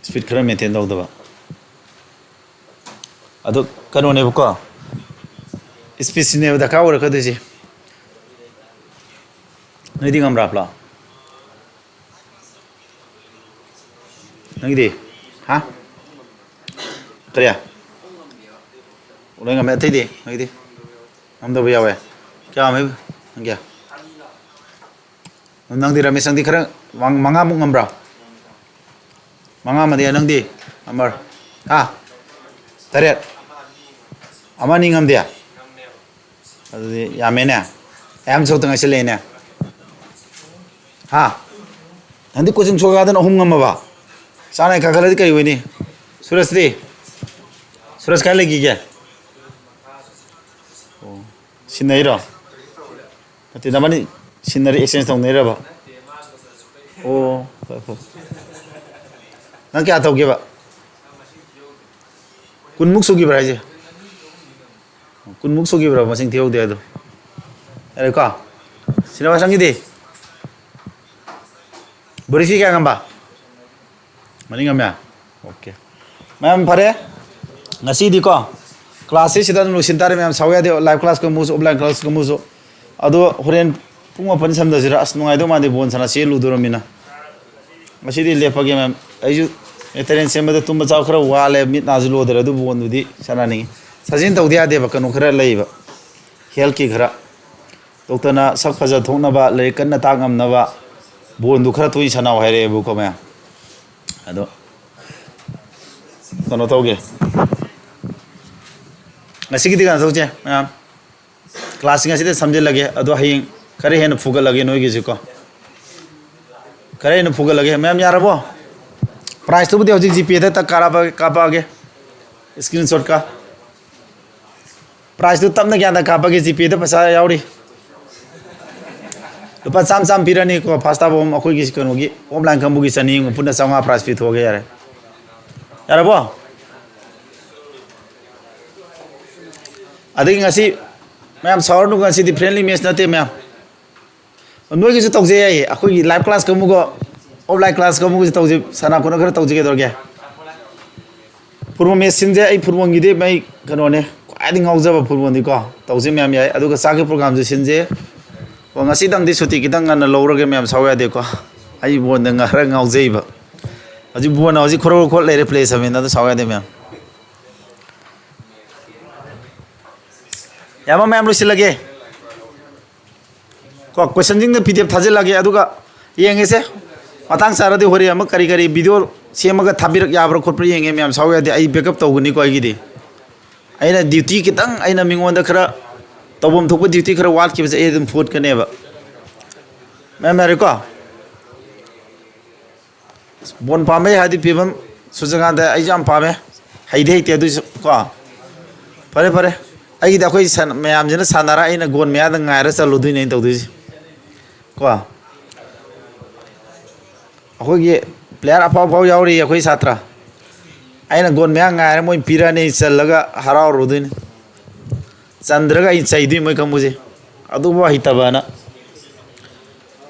Speed ꯈꯔ maintain ꯇꯧꯗꯕ꯫ ꯑꯗꯨ ꯀꯩꯅꯣꯅꯦꯕꯀꯣ, speed ꯁꯤꯅꯦꯕ ꯗꯔꯀꯥꯔ ꯑꯣꯏꯔꯛꯀꯗꯣꯏꯁꯦ꯫ ꯅꯣꯏꯗꯤ ꯉꯝꯕ꯭ꯔꯥ ꯄꯨꯂꯞ? ꯅꯪꯒꯤꯗꯤ? ꯍꯥ? ꯀꯔꯤ? ꯂꯣꯏ ꯉꯝꯃꯦ꯫ ꯑꯇꯩꯗꯤ? ꯅꯪꯒꯤꯗꯤ? ꯉꯝꯗꯕ ꯌꯥꯎꯋꯦ꯫ ꯀꯌꯥ ꯉꯝꯃꯦ? ꯅꯪꯒꯤ? ꯅꯪꯗꯤ ꯔꯥꯃꯦꯁ, ꯅꯪꯗꯤ ꯈꯔ ꯃꯪ-, ꯃꯉꯥꯃꯨꯛ ꯉꯝꯕ꯭ꯔꯥ? ꯃꯉꯥ ꯑꯃꯗꯤ ꯅꯪꯗꯤ? ꯑꯃꯔ? ꯍꯥ? ꯇꯔꯦꯠ? ꯑꯃ ꯑꯅꯤ ꯉꯝꯗꯦ? ꯑꯗꯨꯗꯤ ꯌꯥꯝꯃꯦꯅꯦ꯫ ꯑꯌꯥꯝ ꯁꯔꯨꯛꯇ ꯉꯥꯏꯁꯤꯜꯂꯛꯑꯦꯅꯦ꯫ ꯍꯥ? ꯅꯪꯗꯤ ꯀꯣꯆꯤꯡ ꯁꯣꯒꯥꯗꯅ ꯑꯍꯨꯝ ꯉꯝꯃꯕ? ꯆꯥꯅ ꯀꯥꯈꯠꯂꯗꯤ ꯀꯔꯤ ꯑꯣꯏꯅꯤ? ꯁꯨꯔꯖꯇꯤ? ꯁꯨꯔꯖ ꯀꯥꯏ ꯂꯩꯈꯤꯒꯦ? ꯑꯣ, ꯁꯤꯟꯅꯩꯔꯣ? ꯅꯠꯇꯦ, ꯅꯕꯥꯅꯤ ꯁꯤꯟꯅꯔꯤ, exchange ꯇꯧꯅꯩꯔꯕ? ꯑꯣ, ꯐꯔꯦ, ꯐꯔꯦ꯫ ꯅꯪ ꯀꯌꯥ ꯇꯧꯒꯦꯕ? ꯀꯨꯟꯃꯨꯛ ꯁꯨꯈꯤꯕ꯭ꯔꯥ ꯍꯥꯏꯁꯦ? ꯀꯨꯟꯃꯨꯛ ꯁꯨꯈꯤꯕ꯭ꯔꯥ ꯃꯁꯤꯡ ꯊꯤꯍꯧꯗꯦ ꯑꯗꯣ? ꯌꯥꯔꯦꯀꯣ? ꯁꯤꯅꯦꯃꯥ ꯁꯪꯒꯤꯗꯤ? ꯕꯣꯔꯤꯁꯤ ꯀꯌꯥ ꯉꯝꯕ? ꯃꯅꯤꯡ ꯉꯝꯃꯦ? ꯑꯣꯀꯦ꯫ ꯃꯌꯥꯝ ꯐꯔꯦ꯫ ꯉꯁꯤꯗꯤꯀꯣ, class ꯁꯤ ꯁꯤꯗ ꯑꯗꯨꯝ ꯂꯣꯏꯁꯤꯟ ꯇꯥꯔꯦ ꯃꯌꯥꯝ, ꯁꯥꯎ ꯌꯥꯗꯦ꯫ Live class ꯀꯥꯡꯕꯨꯁꯨ, offline class ꯀꯥꯡꯕꯨꯁꯨ꯫ ꯑꯗꯣ ꯍꯣꯔꯦꯟ ꯄꯨꯡ ꯃꯥꯄꯟ ꯁꯝꯗꯁꯤꯔꯥ? ꯑꯁ, ꯅꯨꯡꯉꯥꯏꯗꯧ ꯃꯥꯟꯗꯦ, ꯕꯣꯟ ꯁꯥꯟꯅ ꯆꯦꯜꯂꯨꯗꯣꯔꯃꯤꯅ꯫ ꯉꯁꯤꯗꯤ ꯂꯦꯞꯄꯒꯦ ꯃꯌꯥꯝ꯫ ꯑꯩꯁꯨ ꯃꯦꯇꯔꯤꯌꯦꯜ ꯁꯦꯝꯕꯗ ꯇꯨꯝꯕ ꯆꯥꯕ ꯈꯔ ꯋꯥꯠꯂꯦ, ꯃꯤꯠ ꯅꯥꯁꯨ ꯂꯣꯗꯔꯦ, ꯑꯗꯨ ꯕꯣꯟꯗꯨꯗꯤ ꯁꯥꯟꯅꯅꯤꯡꯉꯤ꯫ ꯁꯥꯖꯦꯟ ꯇꯧꯗ ꯌꯥꯗꯦꯕ, ꯀꯩꯅꯣ ꯈꯔ ꯂꯩꯌꯦꯕ, health ꯀꯤ ꯈꯔ꯫ Doctor ꯅ ꯁꯛ ꯐꯖ ꯊꯣꯛꯅꯕ, ꯂꯥꯏꯔꯤꯛ ꯀꯟꯅ ꯇꯥꯛ ꯉꯝꯅꯕ ꯕꯣꯟꯗꯨ ꯈꯔ ꯇꯣꯏꯅ ꯁꯥꯟꯅꯧ ꯍꯥꯏꯔꯛꯑꯦꯕꯀꯣ ꯃꯌꯥꯝ꯫ ꯑꯗꯣ ꯀꯩꯅꯣ ꯇꯧꯒꯦ, ꯉꯁꯤꯒꯤꯗꯤ ꯀꯩꯅꯣ ꯇꯧꯁꯦ ꯃꯌꯥꯝ, class ꯁꯤ ꯉꯁꯤꯗ ꯁꯝꯖꯤꯜꯂꯒꯦ꯫ ꯑꯗꯣ ꯍꯌꯦꯡ ꯈꯔ ꯍꯦꯟꯅ ꯐꯨꯒꯠꯂꯒꯦ ꯅꯣꯏꯒꯤꯁꯤꯀꯣ, ꯈꯔ ꯍꯦꯟꯅ ꯐꯨꯒꯠꯂꯒꯦ꯫ ꯃꯌꯥꯝ ꯌꯥꯔꯕꯣ? Prize ꯇꯨꯕꯨꯗꯤ ꯍꯧꯖꯤꯛ GPay ꯗ ꯇꯛ ꯀꯥꯔꯛꯑꯕ-, ꯀꯥꯞꯄꯛꯑꯒꯦ, screenshot ꯀ꯫ Prize ꯇꯨ ꯇꯞꯅ ꯒ꯭ꯌꯥꯟꯗ ꯀꯥꯞꯄꯒꯦ, GPay ꯗ ꯄꯩꯁꯥ ꯌꯥꯎꯔꯤ꯫ ꯂꯨꯄꯥ ꯆꯥꯝꯃ ꯆꯥꯝꯃ ꯄꯤꯔꯅꯤꯀꯣ, first half ꯑꯃ ꯑꯩꯈꯣꯏꯒꯤ ꯀꯩꯅꯣꯒꯤ offline ꯀꯥꯡꯕꯨꯒꯤ ꯆꯅꯤ ꯑꯃ, ꯄꯨꯟꯅ ꯆꯥꯝꯃꯉꯥ prize ꯄꯤꯊꯣꯛꯑꯒꯦ꯫ ꯌꯥꯔꯦ, ꯌꯥꯔꯕꯣ? ꯑꯗꯒꯤ ꯉꯁꯤ ꯃꯌꯥꯝ ꯁꯥꯎꯔꯅꯨ, ꯉꯁꯤꯗꯤ friendly match ꯅꯠꯇꯦ ꯃꯌꯥꯝ꯫ ꯅꯣꯏꯒꯤꯁꯨ ꯇꯧꯖꯩ ꯌꯥꯏꯌꯦ, ꯑꯩꯈꯣꯏꯒꯤ live class ꯀꯥꯡꯕꯨꯒ offline class ꯀꯥꯡꯕꯨꯒꯤꯁꯨ ꯇꯧꯖꯩ, ꯁꯥꯟꯅ ꯈꯣꯠꯅ ꯈꯔ ꯇꯧꯖꯩ, ꯀꯩꯗꯧꯔꯒꯦ? Football match ꯁꯤꯟꯁꯦ, ꯑꯩ football ꯒꯤꯗꯤ ꯃꯩ ꯀꯩꯅꯣꯅꯦ, ꯈ꯭ꯋꯥꯏꯗꯒꯤ ꯉꯥꯎꯖꯕ football ꯗꯤꯀꯣ, ꯇꯧꯁꯦ ꯃꯌꯥꯝ ꯌꯥꯏ꯫ ꯑꯗꯨꯒ ꯆꯥꯛꯀꯤ program ꯁꯨ ꯁꯤꯟꯁꯦ꯫ ꯑꯣ, ꯉꯁꯤꯗꯪꯗꯤ ꯁꯨꯇꯤ ꯈꯤꯇꯪ ꯉꯟꯅ ꯂꯧꯔꯒꯦ ꯃꯌꯥꯝ, ꯁꯥꯎ ꯌꯥꯗꯦꯀꯣ꯫ ꯑꯩ ꯕꯣꯟꯗ ꯉ-, ꯈꯔ ꯉꯥꯎꯖꯩꯕ꯫ ꯍꯧꯖꯤꯛ ꯕꯣꯟꯅ ꯍꯧꯖꯤꯛ ꯈꯣꯔꯣ ꯈꯣꯠ ꯂꯩꯔꯦ, play seven ꯑꯗꯨ ꯁꯥꯎ ꯌꯥꯗꯦ ꯃꯌꯥꯝ꯫ ꯌꯥꯝꯕ ꯃꯌꯥꯝ ꯂꯣꯏꯁꯤꯜꯂꯒꯦ꯫ ꯀꯣ, question ꯁꯤꯡꯗ PDF ꯊꯥꯖꯤꯜꯂꯒꯦ, ꯑꯗꯨꯒ ꯌꯦꯡꯉꯁꯦ꯫ ꯃꯇꯥꯡ ꯆꯥꯔꯗꯤ ꯍꯣꯔꯦꯟ ꯑꯃꯨꯛ ꯀꯔꯤ ꯀꯔꯤ video ꯁꯦꯝꯃꯒ ꯊꯥꯕꯤꯔꯛ ꯌꯥꯕ꯭ꯔꯥ ꯈꯣꯠꯄ꯭ꯔꯥ ꯌꯦꯡꯒꯦ ꯃꯌꯥꯝ, ꯁꯥꯎ ꯌꯥꯗꯦ, ꯑꯩ backup ꯇꯧꯒꯅꯤꯀꯣ ꯑꯩꯒꯤꯗꯤ꯫ ꯑꯩꯅ duty ꯈꯤꯇꯪ, ꯑꯩꯅ ꯃꯤꯉꯣꯟꯗ ꯈꯔ ꯇꯧꯐꯝ ꯊꯣꯛꯄ duty ꯈꯔ ꯋꯥꯠꯈꯤꯕꯁꯦ ꯑꯩ ꯑꯗꯨꯝ ꯐꯨꯒꯠꯀꯅꯦꯕ꯫ ꯃꯌꯥꯝ ꯌꯥꯔꯦꯀꯣ? ꯕꯣꯟ ꯄꯥꯝꯕꯩ ꯍꯥꯏꯗꯤ ꯐꯤꯕꯝ ꯁꯨꯔꯖꯀꯥꯟꯇ ꯑꯩꯁꯨ ꯌꯥꯝ ꯄꯥꯝꯃꯦ꯫ ꯑꯩꯗꯤ ꯍꯩꯇꯦ ꯑꯗꯨꯏꯁꯨ ꯀꯣ꯫ ꯐꯔꯦ, ꯐꯔꯦ꯫ ꯑꯩꯒꯤꯗꯤ ꯑꯩꯈꯣꯏ ꯁꯥꯟ-, ꯃꯌꯥꯝꯁꯤꯅ ꯁꯥꯟꯅꯔ ꯑꯩꯅ ꯒꯣꯟ ꯃꯌꯥꯗ ꯉꯥꯏꯔ ꯆꯠꯂꯨꯗꯣꯏꯅꯦ ꯑꯩꯅ ꯇꯧꯗꯣꯏꯁꯦ꯫ ꯀꯣ꯫ ꯑꯩꯈꯣꯏꯒꯤ player ꯑꯐꯥꯎ ꯑꯐꯥꯎ ꯌꯥꯎꯔꯤ ꯑꯩꯈꯣꯏ ꯁꯥꯇ꯭ꯔ꯫ ꯑꯩꯅ ꯒꯣꯟ ꯃꯌꯥ ꯉꯥꯏꯔ ꯃꯣꯏ ꯄꯤꯔꯛꯑꯅꯤ, ꯑꯩ ꯆꯜꯂꯒ ꯍꯔꯥꯎꯔꯨꯗꯣꯏꯅꯤ꯫ ꯆꯟꯗ꯭ꯔꯒ ꯑꯩ ꯆꯩꯗꯣꯏ ꯃꯣꯏ ꯀꯥꯡꯕꯨꯁꯦ꯫ ꯑꯗꯨꯕꯨ ꯍꯩꯇꯕꯅ꯫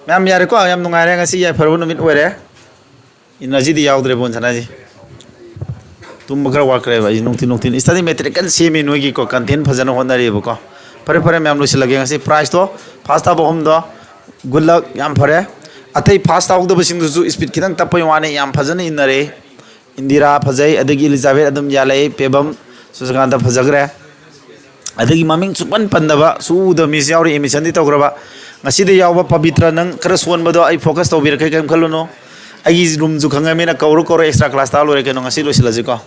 ꯃꯌꯥꯝ ꯌꯥꯔꯦꯀꯣ, ꯌꯥꯝ ꯅꯨꯡꯉꯥꯏꯔꯦ, ꯉꯁꯤ ꯌꯥꯏꯐꯔꯕ ꯅꯨꯃꯤꯠ ꯑꯣꯏꯔꯦ꯫ Energyꯗꯤ ꯌꯥꯎꯗ꯭ꯔꯦ ꯕꯣꯜ ꯁꯥꯟꯅꯁꯤ꯫ ꯇꯨꯝꯕ ꯈꯔ ꯋꯥꯠꯈ꯭ꯔꯦꯕ ꯑꯩꯁꯦ ꯅꯨꯡꯊꯤꯟ, ꯅꯨꯡꯊꯤꯟ study material ꯀꯟꯅ ꯁꯦꯝꯃꯤ ꯅꯣꯏꯒꯤꯀꯣ, content ꯐꯖꯅ ꯍꯣꯠꯅꯔꯤꯕꯀꯣ꯫ ꯐꯔꯦ, ꯐꯔꯦ, ꯃꯌꯥꯝ ꯂꯣꯏꯁꯤꯜꯂꯒꯦ ꯉꯁꯤ prizeꯇꯣ, first ꯇꯥꯕ ꯑꯍꯨꯝꯗꯣ, good luck, ꯌꯥꯝ ꯐꯔꯦ꯫ ꯑꯇꯩ first ꯇꯥꯍꯧꯗꯕꯁꯤꯡꯗꯨꯁꯨ speed ꯈꯤꯇꯪ ꯇꯞꯄꯩ ꯋꯥꯅꯤ, ꯌꯥꯝ ꯐꯖꯅ ꯏꯟꯅꯔꯦ꯫ ꯏꯟꯗꯤꯔꯥ ꯐꯖꯩ, ꯑꯗꯒꯤ ꯏꯂꯤꯖꯥꯕꯦꯠ ꯑꯗꯨꯝ ꯌꯥꯜꯂꯛꯏ, ꯄꯦꯕꯝ, ꯁꯨꯁꯀꯥꯟꯇ ꯐꯖꯈ꯭ꯔꯦ꯫ ꯑꯗꯒꯤ ꯃꯃꯤꯡ ꯁꯨꯛꯄꯟ ꯄꯟꯗꯕ, ꯁꯨꯛꯎ ꯎꯗꯕ ꯃꯤꯁꯨ ꯌꯥꯎꯔꯤ, admissionꯗꯤ ꯇꯧꯈ꯭ꯔꯕ꯫ ꯉꯁꯤꯗ ꯌꯥꯎꯕ ꯄꯕꯤꯇ꯭ꯔ, ꯅꯪ ꯈꯔ ꯁꯣꯟꯕꯗꯣ ꯑꯩ focus ꯇꯧꯕꯤꯔꯛꯀꯦ, ꯀꯩꯝ ꯈꯜꯂꯨꯅꯨ꯫ ꯑꯩꯒꯤ roomꯁꯨ ꯈꯪꯉꯃꯤꯅ ꯀꯧꯔꯣ ꯀꯧꯔꯣ, extra class ꯇꯥ ꯂꯣꯏꯔꯦ ꯀꯩꯅꯣ, ꯉꯁꯤ ꯂꯣꯏꯁꯤꯜꯂꯁꯤꯀꯣ꯫